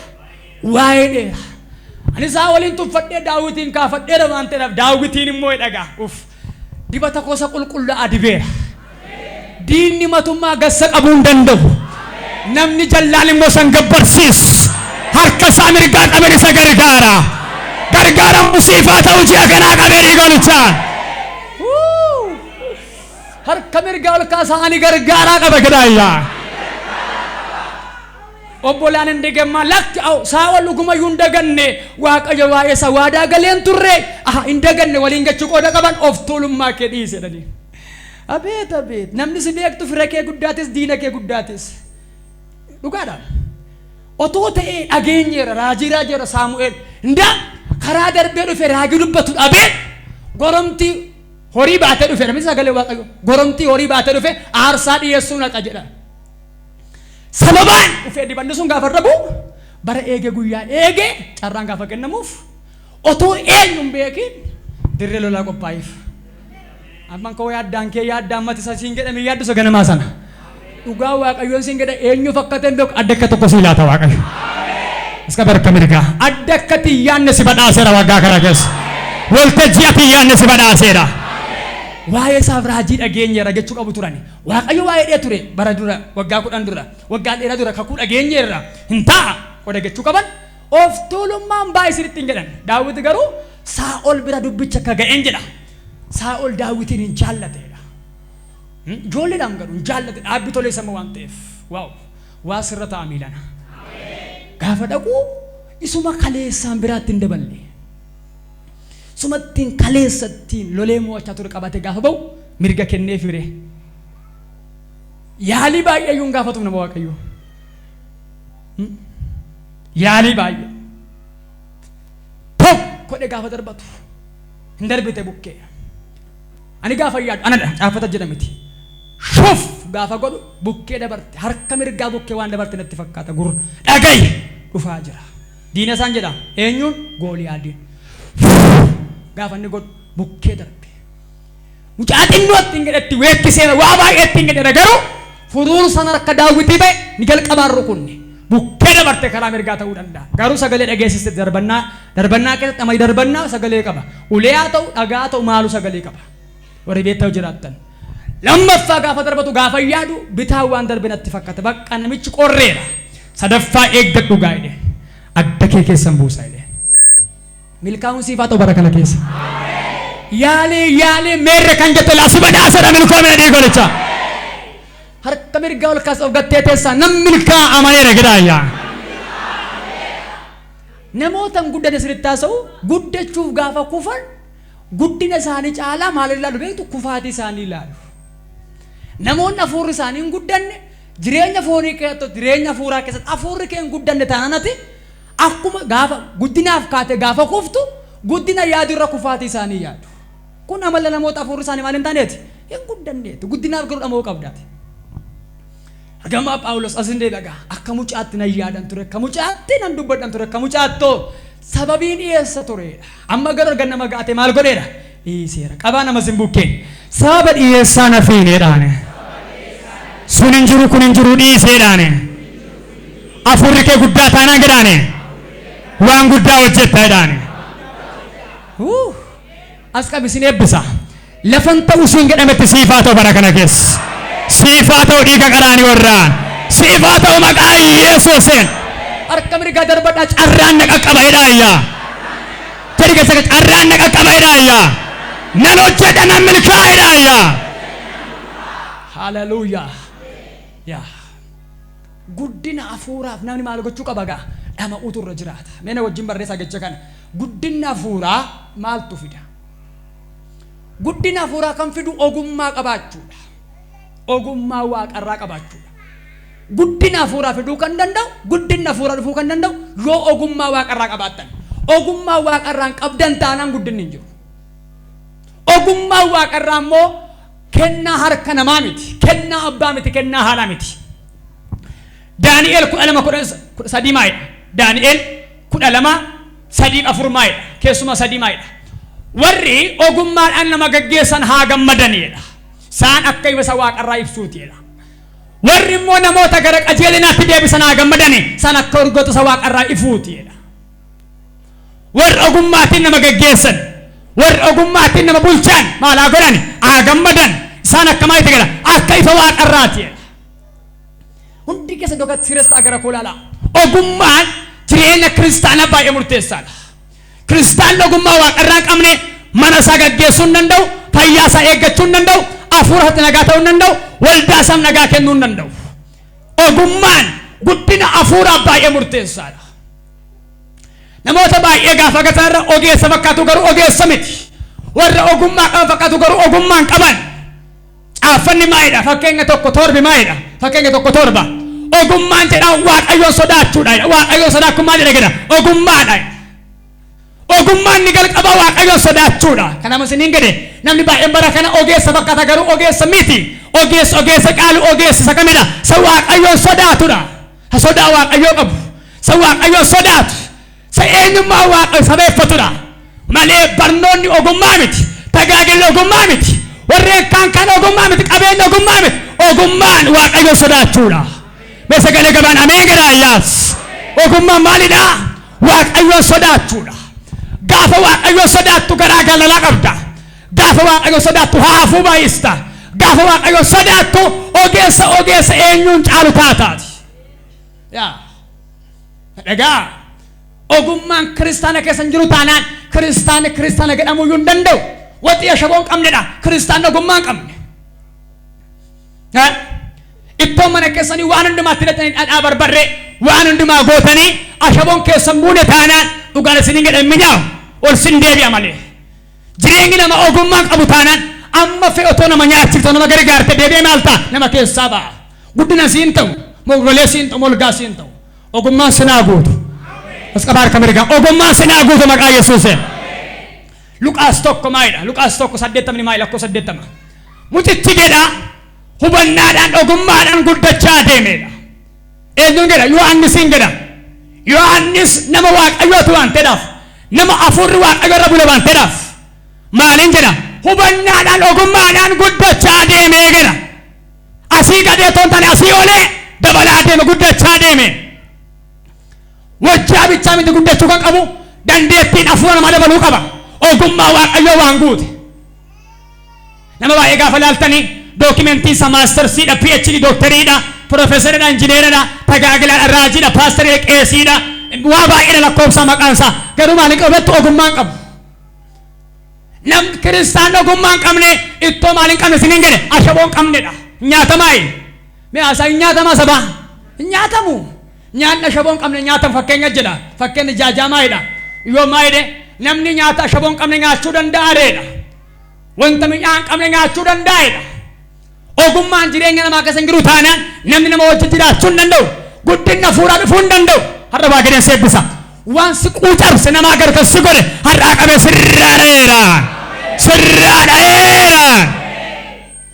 Waa'ee dheera. Ani isaa waliin tuffadhee Daawitiin kaafadheera waan ta'eef Daawitiin immoo dhagaa. Uff. Dibata kosa qulqullaa'aa dibeera. Diinni matummaa gassa qabuu hin danda'u. Namni jallaan immoo san gabbarsiisu. Harka isaa mirgaa qabeen isa gargaara. Gargaaramu siifaa ta'u ji'a kanaa qabee dhiigolichaan. Harka mirgaa ol kaasaa ani gargaaraa qaba jedhaa. Obbolaan hin digammaa lakki aw Saa'ol dhugumayyuu hin daganne Waaqayyo waa'ee isaa waadaa galeen turre aha hin daganne waliin gachuu qooda qaban of tuulummaa kee dhiise jedhanii. Abeet abeet namni si beektu fira kee guddaatis diina kee guddaatis. Dhugaadha. Otoo ta'ee dhageenyeera raajii raajeera Saamu'eel. Indaa karaa darbee dhufe raajii dubbatu dhabee goromtii horii baatee dhufe namni sagalee Waaqayyo goromtii horii baatee dhufe aarsaa dhiyeessuu naqa jedha. Sababaan dhufee dibanni sun gaafa irra bu'u bara eegee guyyaa eegee carraan gaafa kennamuuf otoo eenyu hin beekin dirree lolaa qophaa'eef. Amman koo yaaddaan kee yaaddaan mati isa siin jedhame yaaddu isa ganamaa sana. Dhugaa Waaqayyoon siin jedha eenyuuf akka ta'e hin beeku adda akka tokko sii laata Waaqayyo. Iska barka mirgaa adda akka xiyyaanne si badhaaseera waggaa kana keessa. Waltajjii ati yaadne si badhaaseera. Waa'ee isaaf raajii dhageenyeera jechuu qabu turani. Waaqayyo waa'ee dhee ture bara dura waggaa 10 dura waggaa dheeraa dura kakuu dhageenyeerra hin ta'a qoda jechuu qaban of tuulummaan baay'ee isinitti hin jedhan. Daawit garuu Saa'ol bira dubbicha akka ga'een jedha. Saa'ol Daawitiin hin jaallateedha. Ijoolleedhaan garuu hin jaallate dhaabbi tolee sama waan ta'eef. Waaw waa sirra ta'a miilana. Gaafa dhaqu isuma kaleessaan biraatti hin daballe. Isuma ittiin kaleessa ittiin lolee mo'achaa ture qabate gaafa ba'u mirga kennee fire. Yaalii baay'ee iyyuu hin gaafatu nama Waaqayyoo. Yaalii baay'ee. Tokko godhe gaafa darbatu hin darbite bukkee. Ani gaafa yaadu anadha caafata jedha miti. Shuf gaafa godhu bukkee dabarte harka mirgaa bukkee waan dabarte natti fakkaata gurra dhagayi dhufaa jira. Diina isaan jedha eenyuun Gooliyaadiin. Gaafa inni godhu bukkee darbe. Mucaa xinnoo ittiin jedhetti weekkisee waa baay'ee ittiin jedheera garuu furuun sana harka Daawwitii ba'e ni jalqabaan rukunne. Bukkee dabarte karaa mirgaa ta'uu danda'a. Garuu sagalee dhageessiste darbannaa darbannaa keessatti ammayyi darbannaa sagalee qaba. Ulee haa ta'u dhagaa haa ta'u maalu sagalee qaba. Warri beektaa jiraattan. Lammaffaa gaafa darbatu gaafa yaadu bitaa waan darbe natti fakkaata. Bakka namichi qorreera. Sadaffaa eeggadhu gaa jedheen. Adda kee keessan buusa jedheen. Milkaa'uun siif haa ta'u bara kana keessa. Yaalii yaalii meerre kan jette laasi badhaasadha milkoomina dhiigolicha. Harka mirgaa ol kaasa of gattee teessaa nam milkaa'a amaneera jedhaa. Namoota hin guddanne sirriitti haasa'u guddachuuf gaafa kufan guddina isaanii caalaa maal ilaalu beektu kufaatii isaanii ilaalu. Namoonni hafuurri isaanii hin guddanne jireenya foonii keessatti jireenya hafuuraa keessatti hafuurri kee hin guddanne taanaan ati akkuma gaafa guddinaaf kaate gaafa kuftu guddina yaadu irra kufaatii isaanii yaadu. Kun amala namoota hafuurri isaanii maal hin taaneeti? Hin guddanneeti. Guddinaaf garuu dhama'uu qabdaati. Ergamaa Phaawulos as hin deebi'a akka mucaatti nan yaadan ture akka mucaatti nan dubbadhan ture akka mucaattoo sababiin dhiyeessa turedha. Amma garuu erga nama ga'ate maal godheera? Dhiiseera. Qabaa nama sin bukkeen. Sababa dhiyeessaa na fiineedhaan. Sun hin jiru, kun hin jiru dhiiseedhaani. Hafuurri kee guddaa taanaan jedhaani. Waan guddaa hojjetta jedhaani. As qabi, sin eebbisa. Lafan ta'u siin jedhametti siifaa ta'u bara kana keessa. Siifaa ta'u dhiiga qaraanii warraan. Siifaa ta'u maqaa Yesuusiin. Harka mirgaa darbadhaa, carraan na qaqqaba jedhaa iyyaa. Jedhi keessa, carraan na qaqqaba jedhaa iyyaa. Nan hojjedha, nan milkaa'a jedhaa iyyaa. Haleluuyaa. Yaa. Guddina hafuuraaf namni maal gochuu qaba gaa? Dhama'uutu irra jiraata. Mee na wajjin barreessaa jecha kana. Guddinni hafuuraa maaltu fida? Guddina hafuuraa kan fidu ogummaa qabaachuudha. Ogummaa waaqarraa qabaachuudha. Guddina hafuuraa fiduu kan danda'u, guddinni hafuuraa dhufuu kan danda'u yoo ogummaa waaqarraa qabaattan. Ogummaa waaqarraan qabdan taanaan guddinni hin jiru. Ogummaa waaqarraa immoo kennaa harka namaa miti. Kennaa abbaa miti, kennaa haadhaa miti. Daani'el 12:13 maayidha? Daani'el 12:3-4 maayidha? Keessumaa 3 maayidha? Warri ogummaadhaan nama gaggeessan haa gammadanidha. Isaan akka ifa waaqarraa ibsuutidha. Warri immoo namoota gara qajeelinaatti deebisan haa gammadani. Isaan akka urgoota isa waaqarraa ifuutidha. Warri ogummaatiin nama gaggeessan, warri ogummaatiin nama bulchan maal haa godhan? Haa gammadan. Isaan akka maalitti gala? Akka ifa waaqarraati. Hundi keessa iddoo kanatti serious ta'a, gara koo ilaalaa. Ogummaan jireenya kiristaanaa baay'ee murteessaadha. Kiristaanni ogummaa waaqarraa hin qabne mana isaa gaggeessuu hin danda'u, fayyaa isaa eeggachuu hin danda'u, hafuura isaatti nagaa ta'uu hin danda'u, waldaa isaaf nagaa kennuu hin danda'u. Ogummaan guddina hafuuraaf baay'ee murteessaadha. Namoota baay'ee gaafa gataan irra ogeessa fakkaatu garuu ogeessa miti. Warra ogummaa qaban fakkaatu garuu ogummaa hin qaban. Caaffanni maalidha? Fakkeenya 1:7 maalidha? Fakkeenya 1:7. Ogummaan jedha Waaqayyoon sodaachuudha. Waaqayyoon sodaachuun maal jedha jedha? Ogummaadha. Ogummaan ni jalqaba Waaqayyoon sodaachuudha. Kanaaf isiniin gade, namni baay'een bara kana ogeessa fakkaata garuu ogeessa miti. Ogeessa ogeessa caalu ogeessa isa kamidha? Isa Waaqayyoon sodaatudha. Isa sodaa Waaqayyoo qabu. Isa Waaqayyoon sodaatu. Isa eenyummaa Waaqayyo sabeeffatudha. Malee barnoonni ogummaa miti. Tajaajilli ogummaa miti. Warreen kaan kan ogummaa miti. Qabeenya ogummaa miti. Ogummaan Waaqayyoon sodaachuudha. Mee sagalee gabaan ameen jedhaa iyyaas. Ogummaan maalidha? Waaqayyoon sodaachuudha. Gaafa Waaqayyoon sodaattu garaa galalaa qabda. Gaafa Waaqayyoon sodaattu haafuu baay'ista. Gaafa Waaqayyoon sodaattu ogeessa ogeessa eenyuun caalu taataati. Yaa. Dhagaa. Ogummaan kiristaana keessa hin jiru taanaan kiristaanni kiristaana jedhamuu iyyuu hin danda'u. Waxii ashaboo hin qabnedha. Kiristaanni ogummaa hin qabne. Ittoo mana keessanii waan hundumaatti hidhatanii, dhadhaa barbarree waan hundumaa gootanii, ashaboon keessan buune taanaan dhugaan isiniin jedhan minyaa'u, ol sin deebi'a malee. Jireenyi nama ogummaa qabu taanaan amma fe'e otoo nama nyaachifte, nama gargaarte, deebi'ee maal ta'a? Nama keessaa ba'a. Guddina siin ta'u, mogolee siin ta'u, molgaa siin ta'u. Ogummaan sinaa guutu. As qabaa harka mirgaa. Ogummaan sinaa guutu maqaa Yesuuseen. Luqaas 1 maalidha? Luqaas 1:80 maali? Lakkoofsa 80. Mucichi jedha hubannaadhaan ogummaadhaan guddachaa deemedha. Eenyuun jedha? Yohaannisiin jedha. Yohaannis nama Waaqayyooti waan ta'eedhaaf, nama hafuurri Waaqayyo irra bule waan ta'eedhaaf maaliin jedha? Hubannaadhaan ogummaadhaan guddachaa deemee jedha. Asii gadee otoo hin taane asii olee dabalaa deeme, guddachaa deeme. Wajjaa bichaa miti guddachuu kan qabu, dandeettiin hafuura namaa dabaluu qaba. Ogummaa Waaqayyoo waan guute. Nama baay'ee gaafa laaltanii dookimentiin isaa maastarsiidha, PhD, dookteriidha, piroofeesaridha, injineeradha, tajaajilaadha, raajiidha, paasteridha, qeesiidha, waa baay'eedha lakkoofsa maqaan isaa. Garuu maal hin qabu? Ogummaa hin qabu. Namni kiristaan ogummaa hin qabne ittoo maal hin qabne isiniin jedhe? Ashaboo hin qabnedha. Nyaatamaa hin. Mee haasaa, hin nyaatamaa sabaa? Hin nyaatamu. Nyaanni ashaboo hin qabne nyaatamu fakkeenya jedha. Fakkeenyi jaajaa maalidha? Yoo maalidhe, namni nyaata ashaboo hin qabne nyaachuu danda'a reedha. Wanta mi'aa hin qabne nyaachuu danda'edha. Ogummaan jireenya namaa keessa hin jiru taanaan namni nama wajjin jiraachuu hin danda'u. Guddinni hafuuraa dhufuu hin danda'u. Har'a Waaqayyoon si eebbisa. Waan si quucarse namaa gara kan si godhe har'aa qabee sirraa dha'eera. Sirraa dha'eera.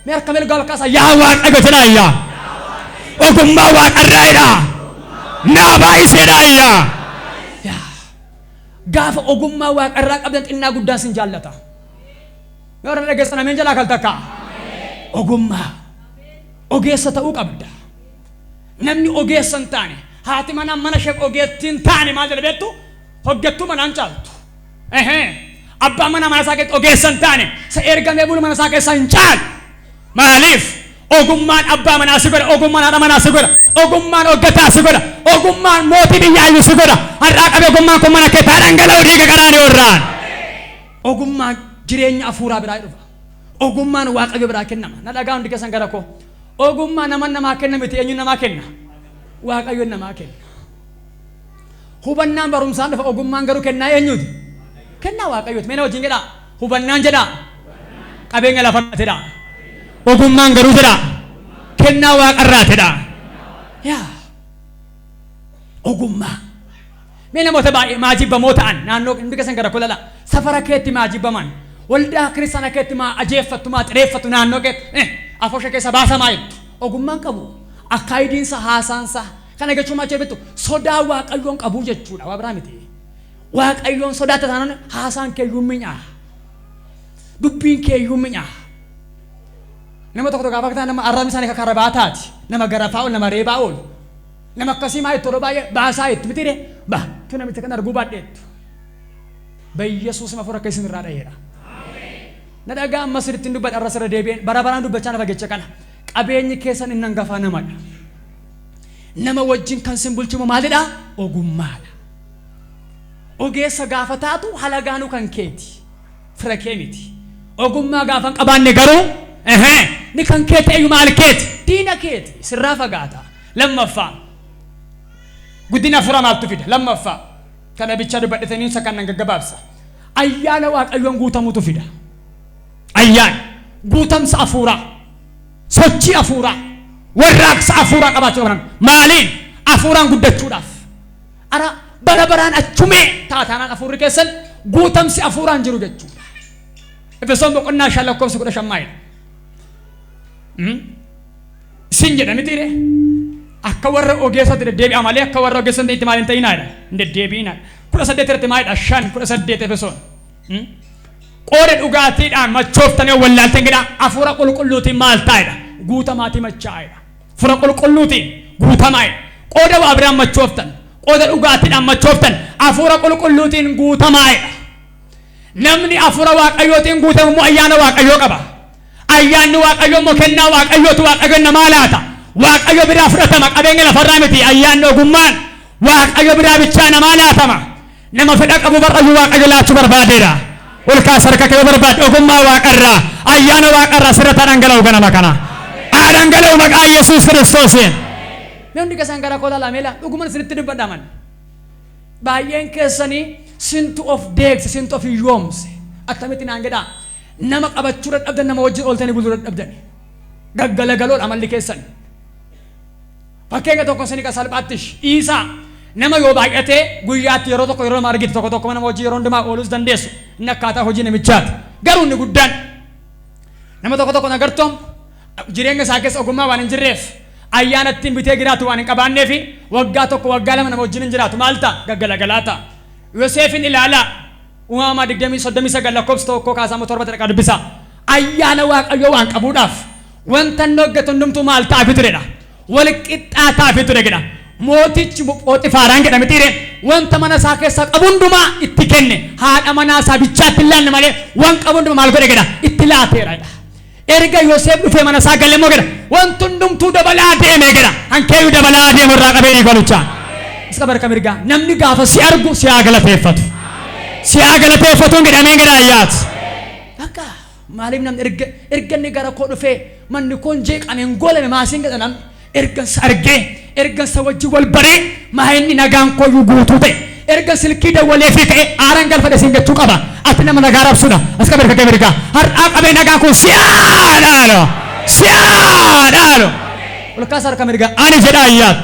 Mee harka mirgaa ol kaasa, yaa Waaqayyo jedhaa iyyaa. Ogummaa waaqarraa jedhaa. Naa baay'iseedhaa iyyaa. Gaafa ogummaa waaqarraa qabdan xinnaa guddaan sin jaallata. Yoo warra dhageessan ameen jalaa kal takka. Ogummaa. Ogeessa ta'uu qabda. Namni ogeessa hin taane, haati manaa mana isheef ogeettii hin taane maal jedha beektu? Hojjettuu manaan caaltu. Abbaan manaa mana isaa keessatti ogeessa hin taane, isa ergamee bulu mana isaa keessaa hin caalu. Maaliif? Ogummaan abbaa manaa si godha, ogummaan haadha manaa si godha, ogummaan hojjetaa si godha, ogummaan mootii biyyaayyuu si godha. Har'aa qabee ogummaan kun mana kee taa dhangala'u dhiiga qaraanioo irraan. Ogummaan jireenya afuuraa biraa dhufa. Ogummaan Waaqayyo biraa kennama. Na dhagaa hundi keessan gara koo. Ogummaa nama namaa kenna miti, eenyu namaa kenna? Waaqayyo namaa kenna. Hubannaan barumsaan dhufa, ogummaan garuu kennaa eenyuuti? Kennaa Waaqayyooti. Mee na wajjin jedhaa. Hubannaan jedhaa. Qabeenya lafarraa jedhaa. Ogummaan garuu jedhaa. Kennaa Waaqarraa jedhaa. Yaa ogummaa. Mee namoota baay'ee maajibbamoo ta'an naannoo hundi keessan gara koo lala. Safara keetti maajibbaman. Waldaa kiristaanaa keetti maa ajeeffattu, maa xireeffattu, naannoo keetti afoosha keessa baasamaa jettu. Ogummaan qabu. Akkaayidiinsa haasaansa. Kana jechuun maal jettu? Sodaa Waaqayyoon qabu jechuudha. Waa biraa miti. Waaqayyoon sodaata taanaan haasaan keeyyuu mi'aa. Dubbiin keeyyuu mi'aa. Nama tokko gaafa ta'an nama arrabni isaanii akka karabaa taati. Nama garafaa oolu, nama reebaa oolu. Nama akkasii maa itti yeroo baay'ee baasaa itti mitiire ba tu namicha kan arguu baadheettu. Bayyesuus hafuura akka isin irraa dha'eera. Na dhagaa amma sirriitti dubbadha, irra sirra deebi'een bara baraan dubbachaa nafa jecha kana. Qabeenyi keessan inni hangafaa namadha. Nama wajjin kan sin bulchimu maalidha? Ogummaadha. Ogeessa gaafa taatu halagaanuu kan keeti. Fira kee miti. Ogummaa gaafa hin qabaanne garuu ni kan kee ta'eyyuu maal keeti? Diina keeti. Sirraa fagaata. Lammaffaa. Guddina hafuuraa maaltu fida? Lammaffaa. Kana bichaa dubbadhatanii isa kan nan gaggabaabsa. Ayyaana Waaqayyoon guutamutu fida. Ayyaana. Guutamsa hafuuraa. Sochii hafuuraa. Warraaqsa hafuuraa qabaachuu qaban. Maaliin? Hafuuraan guddachuudhaaf. Ara bara baraan achumee taataanaan hafuurri keessan guutamsi hafuuraan jiru jechuudha. Efesoon boqonnaa 5 lakkoofsa 15 maalidha? Isin jedha mitiire? Akka warra ogeessatti deddeebi'a malee akka warra ogeessa hin ta'initti maal hin ta'inaa jedha. Hin deddeebi'inaa. 18 irratti maalidha? 5 18 Efesoon. Qooda dhugaatiidhaan machooftanii wallaaltan jedha. Hafuura qulqulluutiin maal taa'edha? Guutamaatii machaa'edha. Hafuura qulqulluutiin guutamaa'edha. Qooda waa biraan machooftan, qooda dhugaatiidhaan machooftan, hafuura qulqulluutiin guutamaa'edha. Namni hafuura Waaqayyootiin guutamu immoo ayyaana Waaqayyoo qaba. Ayyaanni Waaqayyoo immoo kennaa Waaqayyootu Waaqayyo namaa laata. Waaqayyo biraa fudhatama, qabeenya lafarraa miti. Ayyaanni ogummaan Waaqayyo biraa bichaa namaa laatama. Nama fedha qabu bar'ayyuu Waaqayyo laachuu barbaadeera. Ol kaas harka kee yoo barbaadde, ogummaa Waaqarraa, ayyaana Waaqarraa sirratti haa dhangala'u ganama kana. Haa dhangala'u maqaa Yesuus Kiristoosiin. Namni keessan gara koo ilaalaa meela dhuguman isinitti dubbadha man. Baay'een keessanii sintu of deegse, sintu of hiyyoomse. Attamitti naan jedhaa? Nama qabachuu dadhabdan, nama wajjin ooltanii buluu dadhabdan. Gaggalagaloodha amalli keessan. Fakkeenya tokko isin kan salphaatti dhiisaa. Nama yoo baay'atee guyyaatti yeroo tokko yeroo lama argitu, tokko tokko nama wajjin yeroo hundumaa ooluus dandeessu. Inni akkaataa hojii namichaati. Garuu inni guddaan nama tokko tokko agartoom jireenya isaa keessa ogummaa waan hin jirreef, ayyaana ittiin bitee jiraatu waan hin qabaanneef, waggaa tokko waggaa lama nama wajjin hin jiraatu. Maal ta'a? Gaggalagalaa ta'a. Yoseefin ilaalaa. Uumamaa 39 lakkoofsa 1 kaasaa 7 dhaqaa dubbisaa. Ayyaana Waaqayyoo waan qabuudhaaf wanta inni hojjetu hundumtuu maal ta'aafi turedha? Wal qixxaataafi ture jedha. Mootichi Phoxifaaraan jedhame xiire wanta mana isaa keessaa qabu hundumaa itti kenne, haadha manaa isaa bichaatti hin laanne malee waan qabu hundumaa maal godhe jedha? Itti laateera jedha. Erga Yoseef dhufee mana isaa gale immoo jedha, wanti hundumtuu dabalaa deeme jedha. Hankeeyyuu dabalaa deemu irraa qabee dhiigalucha. Isa barka mirgaa namni gaafa si argu si haa galateeffatu. Si haa galateeffatuun jedhamee jedha ayyaati. Bakka maaliif namni erga inni gara koo dhufee manni koon jeeqame hin goolame maasiin jedha namni. Erga isa argee, erga isa wajjin wal baree, maa inni nagaan kooyyuu guutuu ta'e. Erga silkii dawwalee fi ka'ee aaran galfadhe siin jechuu qaba. Ati nama nagaa rabsuudha. As qabee harka kee mirgaa. Har'aa qabee nagaa koo si haa dhaalu. Si haa dhaalu. Ol kaasa harka mirgaa. Ani jedha ayyaat.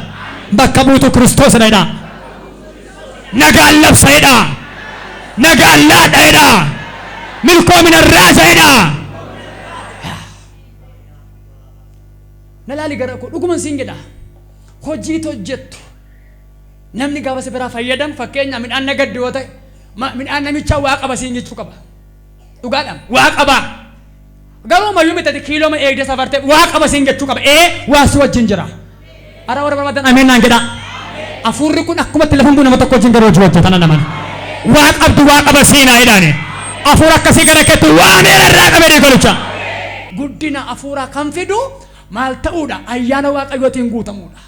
Bakka buutuu Kiristoos jedha. Nagaan labsa jedha. Nagaan laadha jedha. Milkoomina raasa jedha. Na laali gara koo, dhuguman siin jedha. Hojiitu hojjettu. Namni gaafa si biraa fayyadamu, fakkeenya midhaan nagaddu yoo ta'e, midhaan namichaa waa qaba siin jechuu qaba. Dhugaadha, waa qaba. Garuu Ammayyuu miti ati kiiloo eegdee safartee waa qaba siin jechuu qaba. Ee waa si wajjin jira. Ara warra barbaadan ameen naan jedhaa. Hafuurri kun akkumatti lafa nama tokko wajjin garuu hojii hojjeta nan amana. Waa qabdu waa qaba siinaa jedhaani. Hafuura akkasii gara keetti waa meera irraa qabee dhiigolicha. Guddina hafuuraa kan fidu maal ta'uudha? Ayyaana Waaqayyootiin guutamuudha.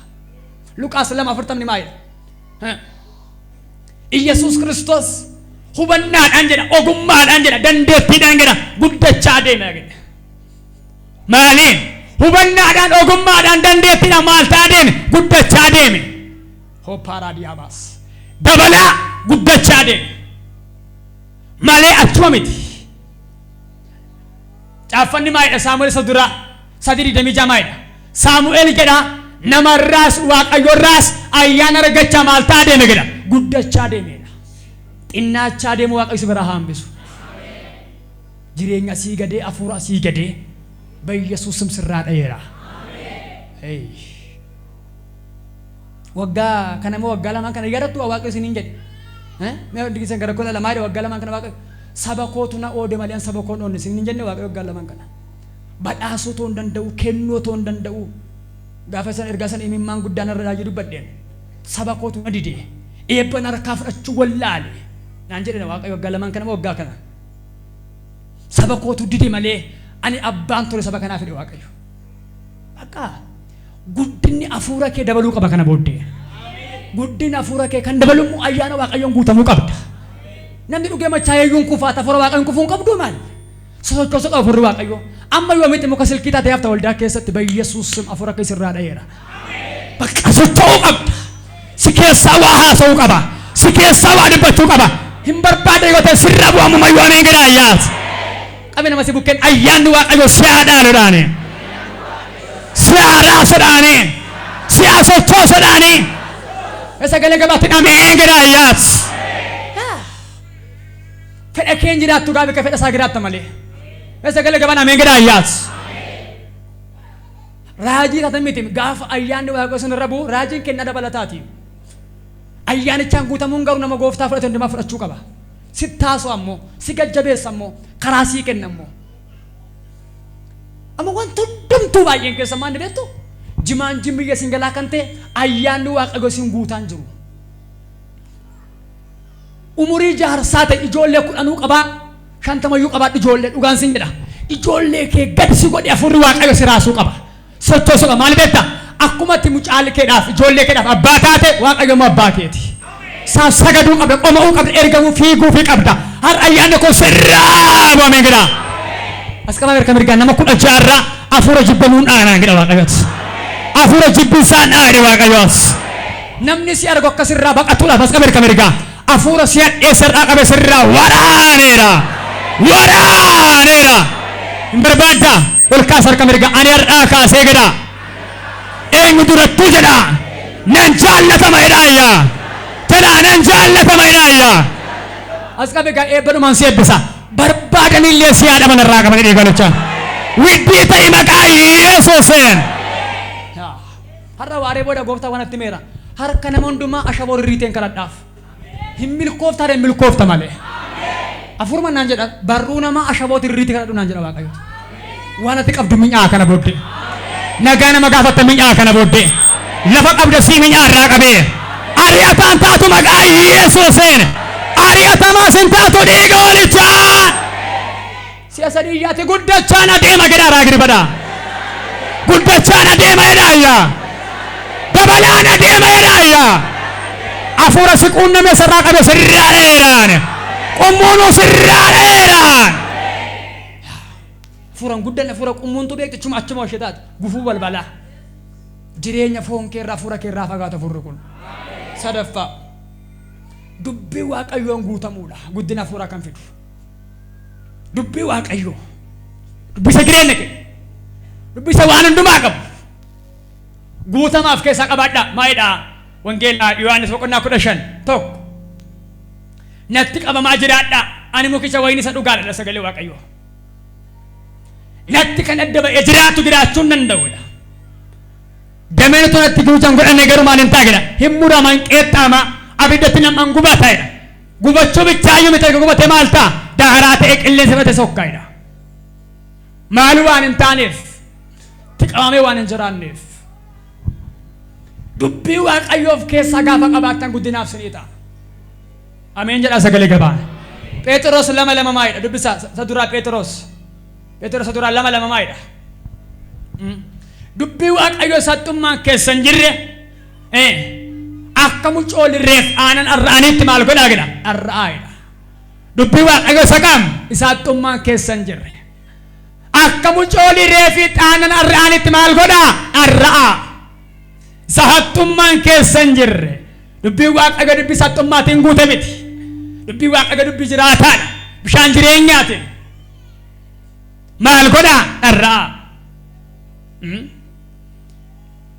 Luqaas 2:40 maal jedha? Iyyasuus Kiristoos hubannaadhaan jedha, ogummaadhaan jedha, dandeettiidhaan jedha, guddachaa deema jedha. Maaliin? Hubannaadhaan, ogummaadhaan, dandeettiidhaan maal ta'aa deeme? Guddachaa deeme. Hoppaaraa diyaabaas. Dabalaa guddachaa deeme. Malee achuma miti. Caaffanni maalidha? Saamu'eel isa duraa 3:26 maalidha? Saamu'eel jedha namarraas Waaqayyorraas ayyaana argachaa maal ta'aa deeme jedha? Guddachaa deemedha. Xinnaachaa deemu Waaqayyo si biraa haa hambisu. Jireenya asii gadee, hafuura asii gadee በኢየሱስ ስም sirraa dha'eera. Waggaa kana immoo waggaa lamaan kana yaadattu Waaqayyo isiniin jedhe. Mee hundi keessan gara kudha lamaa jedhe waggaa lamaan kana Waaqayyo saba kootu na oode malee an saba koon oonne isiniin jenne Waaqayyo waggaa lamaan kana. Badhaasuu otoo hin danda'u, kennuu otoo hin danda'u. Gaafa san ergaa san imimmaan guddaan irra raajii dubbadheen. Saba kootu na dide. Eebban harkaa fudhachuu wallaale. Naan jedhe Waaqayyo waggaa lamaan kana waggaa kana. Saba kootu dide malee ani abbaan ture saba kanaaf jedhe Waaqayyo. Bakka guddinni hafuura kee dabaluu qaba kana booddee. Guddinni hafuura kee kan dabalu immoo ayyaana Waaqayyoon guutamuu qabda. Namni dhugee machaa'eeyyuun kufaa hafuura Waaqayyoon kufuu hin qabdu maal? Sosochoosuu qaba hafuurri Waaqayyoo. Amma yoomitti muka silkii taatee hafta waldaa keessatti በኢየሱስ ስም hafuura kee sirraa dha'eera. Bakka socho'uu qabda. Si keessaa waa haasa'uu qaba. Si keessaa waa dubbachuu qaba. Hin barbaade yoo ta'e sirra bu'amuma yoo ameen jedha ayyaas. Qabe nama si bukkeen ayyaanni Waaqayyoo si haa dhaaluudhaani. Si haa raasuudhaani. Si haa sochoosuudhaani. Sagalee gabaatti ameen jedha ayyaas. Fedha keen jiraattu gaafa fedha isaa jiraatta malee. Sagalee gabaan ameen jedha ayyaas. Raajii taatan miti gaafa ayyaanni Waaqayyoo sin irra bu'u raajiin kennaa dabalataati. Ayyaanichaan guutamuun garuu nama gooftaa fudhate hundumaa fudhachuu qaba. Si taasu ammoo, si gajjabeessa ammoo, karaa sii kenna ammoo. Amma wanti hundumtuu baay'een keessa maal beektu? Jimaan jimbiyya sin galaa kan ta'e ayyaanni Waaqayyoo sin guutaan jiru. Umurii jaarsaa ta'e ijoollee kudhanuu qabaa, shantamayyuu qabaadhu ijoollee dhugaan sin jedha. Ijoollee kee gad si godhe hafuurri Waaqayyoo si raasuu qaba. Sochoosuu qaba. Maal beektaa? Akkuma ati mucaalli keedhaaf ijoollee keedhaaf abbaa taate Waaqayyo immoo abbaa keeti. Isaaf sagaduu qabda, qoma'uu qabda, ergamuu fiiguufii qabda. Har'a ayyaanni kun sirraa bu'amee jira. As qabaa harka mirgaa nama 16 hafuura jibbamuun dhaanaa jedha Waaqayyooti. Hafuura jibbinsaan dhaane Waaqayyoos. Namni si argu akka sirraa baqatuudhaaf as qaba harka mirgaa. Hafuura si hadhee sirraa qabe sirraa waraaneera. Waraaneera. Hin barbaaddaa? Ol kaas harka mirgaa. Ani har'aa kaasee jedha. Eenyu durattuu jedha. Nan jaallatama jedha ayyaa. Jedha nan jaallatama jedha ayyaa. As qabe gaa eebbanumaan si eebbisa. Barbaadanillee si haadha manarraa qabanii dhiigalicha. Widdii ta'i maqaa Yesuusiin. Har'a waaree booda gooftaa waan natti meera. Harka nama hundumaa ashaboo rirriiteen kadhadhaaf. Hin milkooftaa hin milkoofta malee. Afurma naan jedha barruu namaa ashaboo rirriitii kadhadhu naan jedha Waaqayyo. Waan ati qabdu mi'aa kana booddee. Nagaa nama gaafatta mi'aa kana booddee. Lafa qabda sii mi'aa irraa qabee. Ari'ataan taatu maqaa Yesuusiin. Ari'atamaa sin taatu dhiiga hoolichaa. Si'a sadii iyyaati guddachaan adeema jedha raagiri badaa. Guddachaan adeema jedha ayyaa. Dabalaan adeema jedha ayyaa. Hafuura si quunname sirraa qabe sirraa dheeraan. Qummuunuu sirraa dheeraan. Hafuuraan guddan hafuura qummuuntu beektu achuma achuma ishee taate gufuu balbalaa. Jireenya foon keerraa hafuura keerraa fagaatu hafuurri kun. Sadaffaa dubbii Waaqayyoon guutamuudha guddina hafuuraa kan fidu. Dubbii Waaqayyoo. Dubbii isa jireenya kennu. Dubbii isa waan hundumaa qabu. Guutamaaf keessaa qabaadhaa. Maalidhaa? Wangeelaa Yohaannis boqonnaa 15:1. Natti qabamaa jiraadhaa. Ani mukicha wayinii isa dhugaadha sagalee Waaqayyoo. Natti kan adda ba'ee jiraatu jiraachuu hin danda'udha. Dameen otoo natti guutan godhanne garuu maal hin ta'a jedha. Hin murama, hin qeexxaama, abiddatti nam'an gubata jedha. Gubachuu bichaayyuu miti erga gubatee maal ta'a? Daaraa ta'ee qilleensa fudhatee sokkaa jedha. Maal waan hin taaneef, itti qabamee waan hin jiraanneef. Dubbii Waaqayyoo of keessaa gaafa qabaattan guddinaaf sinii ta'a. Ameen jedhaa sagalee gabaa. Phexros 2:2 maayidha dubbisaa isa duraa Phexros. Phexros isa duraa 2:2 maayidha. Dubbii Waaqayyoo saxxummaan keessa hin jirre akka mucoolli reef aanan arra'aniitti maal godhaa jedha arra'aa jedha. Dubbii Waaqayyoo isa kam isa haxxummaan keessa hin jirre. Akka mucoolii reefii aanan arra'anitti maal godhaa arra'aa. Isa haxxummaan keessa hin jirre. Dubbiin Waaqayyoo dubbii haxxummaatiin guute miti. Dubbii Waaqayyoo dubbii jiraataadha. Bishaan jireenyaatiin. Maal godhaa dharra'aa.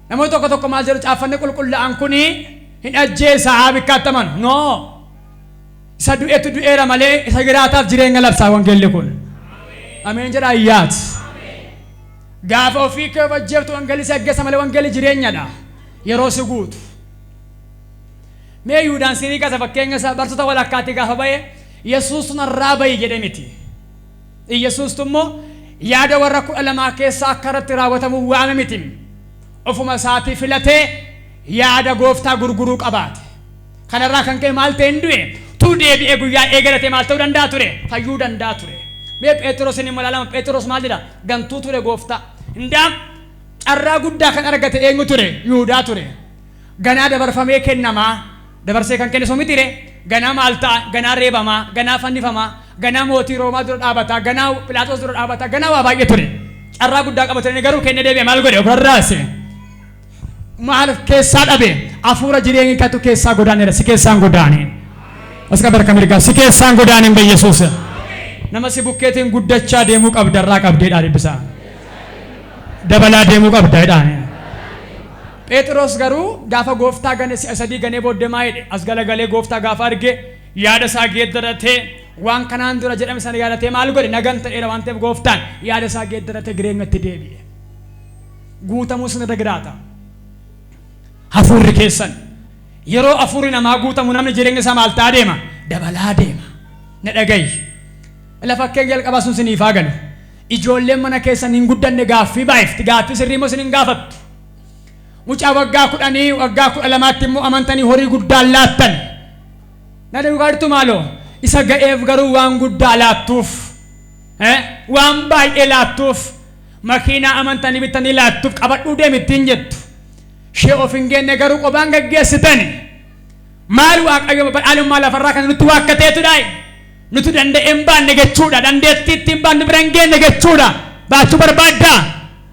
Namoonni tokko tokko maal jedhu caaffanni qulqullaa'an kuni hin ajjeesa haa bikkaatti amanu. No. Isa du'etu du'eera malee isa jiraataaf jireenya labsaa wangeelli kun. Ameen jedha ayyaat. Gaafa ofii kee of ajjeeftu wangeelli si ajjeesa malee wangeelli jireenyadha. Yeroo si guutu. Mee Yihuudaan siinii kaasa fakkeenya isaa bartoota walakkaatti gaafa ba'e Yesuus narraa ba'i jedhe miti. Iyyasuustu immoo yaada warra 12 keessaa akka irratti raawwatamu waame miti. Ofuma isaatii filatee yaada gooftaa gurguruu qabaate. Kanarraa kan ka'e maal ta'e hin du'e. Tuu deebi'ee guyyaa eegalatee maal ta'uu danda'a ture? Fayyuu danda'a ture. Mee Pheexirosin immoo ilaalama. Pheexiros maal jedha? Gantuu ture gooftaa. Indaam carraa guddaa kan argate eenyu ture? Yihudaa ture. Ganaa dabarfamee kennamaa. Dabarsee kan kenne sun miti ree? Ganaa maal ta'a? Ganaa reebamaa, ganaa fannifamaa, ganaa mootii Roomaa dura dhaabataa, ganaa Philaaxoos dura dhaabataa, ganaa waa baay'ee ture. Carraa guddaa qaba ture inni garuu kennee deebi'e maal godhe? Of rarraase. Maal keessaa dhabe? Hafuura jireenya katu keessaa godaaneera. Si keessaan godaaneen. As qaba harka mirgaa. Si keessaan godaaneen Beyesuus. Nama si bukkeetiin guddachaa deemuu qabda irraa qabdeedhaa dubbisaa. Dabalaa deemuu qabda jedhaan. Pheexiroos garuu gaafa gooftaa gane si'a sadii ganee booddee maa jedhe? As galagalee gooftaa gaafa arge yaada isaa geeddaratee waan kanaan dura jedhame sana yaadatee maal godhe? Nagan ta'eera waan ta'eef gooftaan yaada isaa geeddaratee jireenyatti deebi'e. Guutamuu sin irra jiraata. Hafuurri keessan yeroo hafuurri namaa guutamu namni jireenya isaa maal ta'aa deema? Dabalaa deema. Na dhaga'i. Lafa fakkeenya jalqabaa sun siniif haa galu. Ijoolleen mana keessan hin guddanne gaaffii baay'ifti. Gaaffii sirrii immoo isin hin gaafattu. Mucaa waggaa 10 waggaa 12tti immoo amantanii horii guddaan laattan. Na dhugaadhu maaloo. Isa ga'eef garuu waan guddaa laattuuf. Waan baay'ee laattuuf. Makiinaa amantanii bitanii laattuuf qabadhuu deemi ittiin jettu. Ishee of hin geenne garuu qobaan gaggeessitani. Maal Waaqayyo badhaadhummaa lafarraa kana nutti waakkateetudha. Nuti danda'ee hin baanne jechuudha. Dandeettii ittiin baannu bira hin geenne jechuudha. Baachuu barbaaddaa?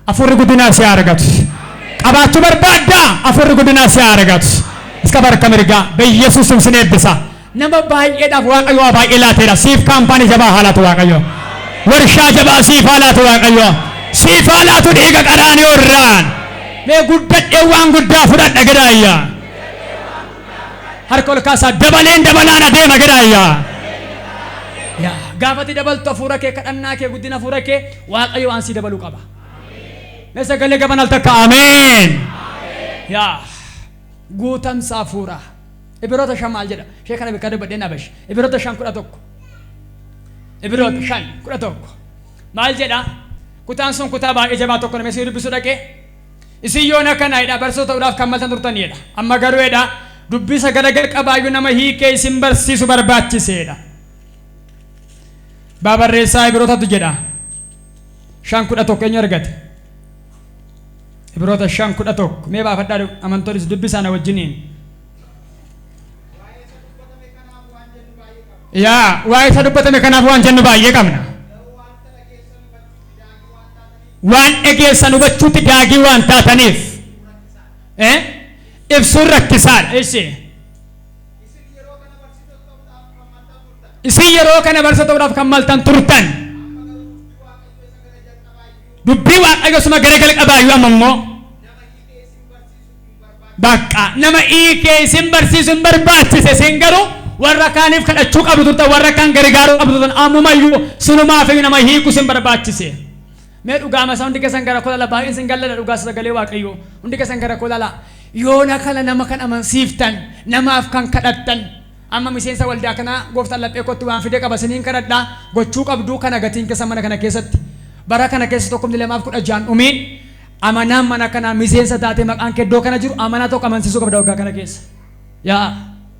Hafuurri guddinaa si haa argatu. Qabaachuu barbaaddaa? Hafuurri guddinaa si haa argatu. Iska barka mirgaa. Beyesuus sin eebbisa. Nama baay'eedhaaf Waaqayyo waa baay'ee laateera. Siif kaampaanii jabaa haa laatu Waaqayyo. Warshaa jabaa siif haa laatu Waaqayyo. Siif haa laatu dhiiga qaraaniyo irraan. Mee guddadhee waan guddaa fudhadha jedhaayya. Harka ol kaasaa dabaleen dabalaan adeema jedhaayya. Yaa gaafati dabaltu hafuura kee kadhannaa kee guddina hafuura kee Waaqayyo waan sii dabaluu qaba. Mee sagalee gaban al takka ameen. Yaa guutamsa hafuuraa. Ibiroota 5 maal jedha? Ishee kana bikka dubbadhee nabash. Ibiroota 5:11. Ibiroota 5:11. Maal jedha? Kutaan sun kutaa baay'ee jabaa tokko namni isin dubbisuu dhaqee. Isin yoona kana jedha barsiisota ta'uudhaaf kan maltan turtanii jedha. Amma garuu jedha dubbii isa gara jalqabaayyuu nama hiikee isin barsiisu barbaachiseedha. Barreessaa Ibirootatu jedha. 5:11 eenyu argate? Ibiroota 5:11 mee baafadhaa amantoonnis dubbisaa na wajjiniin. Yaa waa'ee isa dubbatame kanaaf waan jennu baay'ee qabna. Waan dhageessan hubachuutti daagii waan taataniif ibsuun rakkisaadha. Ishi. Isin yeroo kana barsiisota ta'uudhaaf kan maltan turtan. Dubbii Waaqayyo suma gara jalqabaayyuu amma immoo bakka nama hiikee isin barsiisu hin barbaachise. Isin garuu warra kaaniif kadhachuu qabdu turtan, warra kaan gargaaruu qabdu turtan, ammumayyuu sinumaaf nama hiiku isin barbaachise. Mee dhugaama isaa hundi keessan gara koo lala baay'een isin galladha dhugaa sagalee Waaqayyoo hundi keessan gara koo lala. Yoona kana nama kan amansiiftan, namaaf kan kadhattan, amma miseensa waldaa kanaa gooftaan laphee kootti waan fide qaba isiniin kadhadha gochuu qabduu kana gatiin keessa mana kana keessatti. Bara kana keessa 2016n dhumiin amanaan mana kanaa miseensa taatee maqaan kee iddoo kana jiru amanaa tokko amansiisuu qabda waggaa kana keessa. Yaa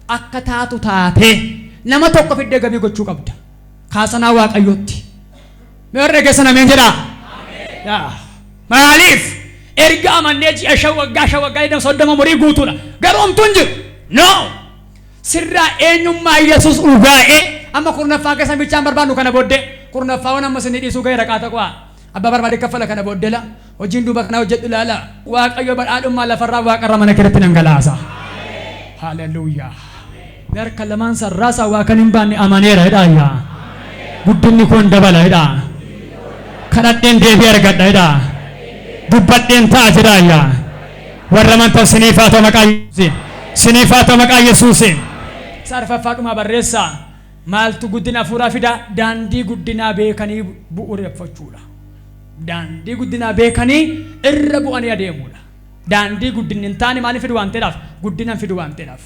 akka taatu taatee nama tokko fiddee gabii gochuu qabda. Kaasanaa Waaqayyootti. Mee warra keessan ameen jedhaa. Yaa maaliif erga amannee ji'a 5 waggaa 5 waggaa 20 30 umurii guutuudha. Garuu homtuu hin jiru. No! Sirraa eenyummaa Yesuus urgaa'ee amma kurnaffaa keessan bichaan barbaannu kana booddee kurnaffaawwan amma isinii dhiisuu ga'eera qaata qo'aa. Abbaa barbaade kaffala kana booddee la hojiin duuba kanaa hojjedhu ilaala. Waaqayyo badhaadhummaa lafarraa waaqarra mana keetti dhangalaasa. Haleluuyaa. Harka lamaan sarraasaa waa kan hin baanne amaneera jedhaa yaa. Guddinni koon dabala jedhaa. Kadhadheen deebii argadha jedhaa. Dubbadheen ta'a jedhaa yaa. Warra amantan siniif haa ta'u maqaa Yesuusiin. Siniif haa ta'u maqaa Yesuusiin. Isa arfaffaa dhumaa barreessaa. Maaltu guddina hafuuraa fida? Daandii guddinaa beekanii bu'uureffachuudha. Daandii guddinaa beekanii irra bu'anii adeemuudha. Daandii guddinni hin taane maaliif fidu waan ta'eedhaaf? Guddina hin fidu waan ta'eedhaaf.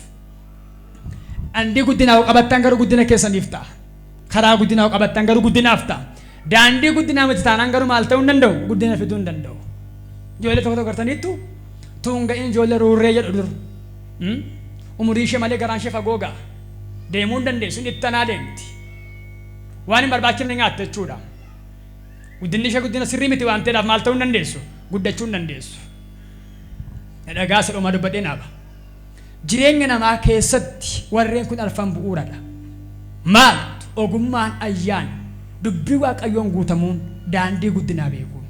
Daandii guddinaa yoo qabattan garuu guddina keessaniif ta'a. Karaa guddinaa yoo qabattan garuu guddinaaf ta'a. Daandii guddinaa miti taanaan garuu maal ta'uu hin danda'u? Guddina fiduu hin danda'u. Ijoollee tokko tokko gartaniittu tuun ga'iin ijoollee ruurree jedhu dur. Umurii ishee malee garaan ishee fagoo ga'a. Deemuu hin dandeessu, hin ittanaa deemti. Waan hin barbaachifne nyaatte jechuudha. Guddinni ishee guddina sirrii miti waan ta'eedhaaf maal ta'uu hin dandeessu? Guddachuu hin dandeessu. Dhagaa isa dhumaa dubbadhee naaba. Jireenya namaa keessatti warreen kun arfan bu'uuradha. Maaltu? Ogummaan, ayyaanni, dubbii Waaqayyoon guutamuun, daandii guddinaa beekuun.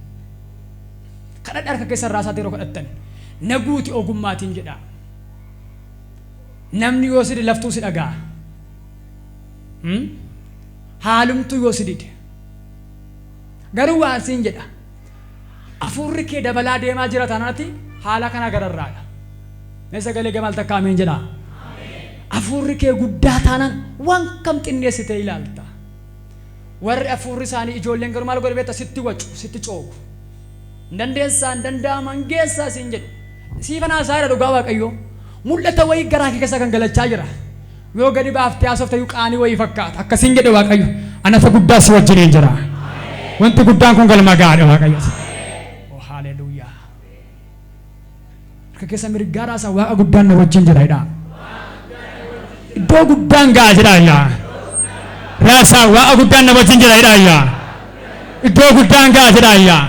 Kadhadha harka keessan raasaatti yeroo kadhattan na guuti ogummaatiin jedhaa. Namni yoo si dide laftuu si dhaga'a. Haalumtuu yoo si dide. Garuu waan siin jedha. Afuurri kee dabalaa deemaa jira taanaati haala kanaa gararraadha. Mee sagalee gamal takka ameen jedhaa. Afuurri kee guddaa taanaan waan kam xinneessitee ilaalta. Warri afuurri isaanii ijoolleen garuu maal godhu beekta? Sitti wacu, sitti cooku. Hin dandeessaa, hin danda'ama, hin geessaa siin jedhu. Siifan haasaa jira dhugaa Waaqayyoo. Mul'ata wayii garaa kee keessa gangalachaa jira. Yoo gadi baaftee haasofte iyyuu qaanii wayii fakkaata. Akkasiin jedhe Waaqayyo. Anasa guddaa si wajjiniin jira. Wanti guddaan kun galma gahaadha Waaqayyo. Oh haleluuyaa. Harka keessa mirgaa raasaa Waaqa guddaan na wajjin jira jedhaa. Iddoo guddaan ga'a jedhaa yaa. Raasaa Waaqa guddaan na wajjin jira jedhaa yaa. Iddoo guddaan ga'a jedhaa yaa.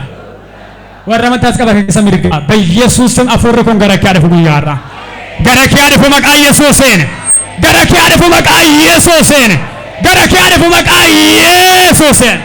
Warra amantaas qaba keessa mirgaa. Bayyesuus sim afuurri kun gara kee dhufu guyyaa har'aa. Gara kee dhufu maqaa Yesuusiin. Gara kee dhufu maqaa Yesuusiin. Gara kee dhufu maqaa Yesuusiin.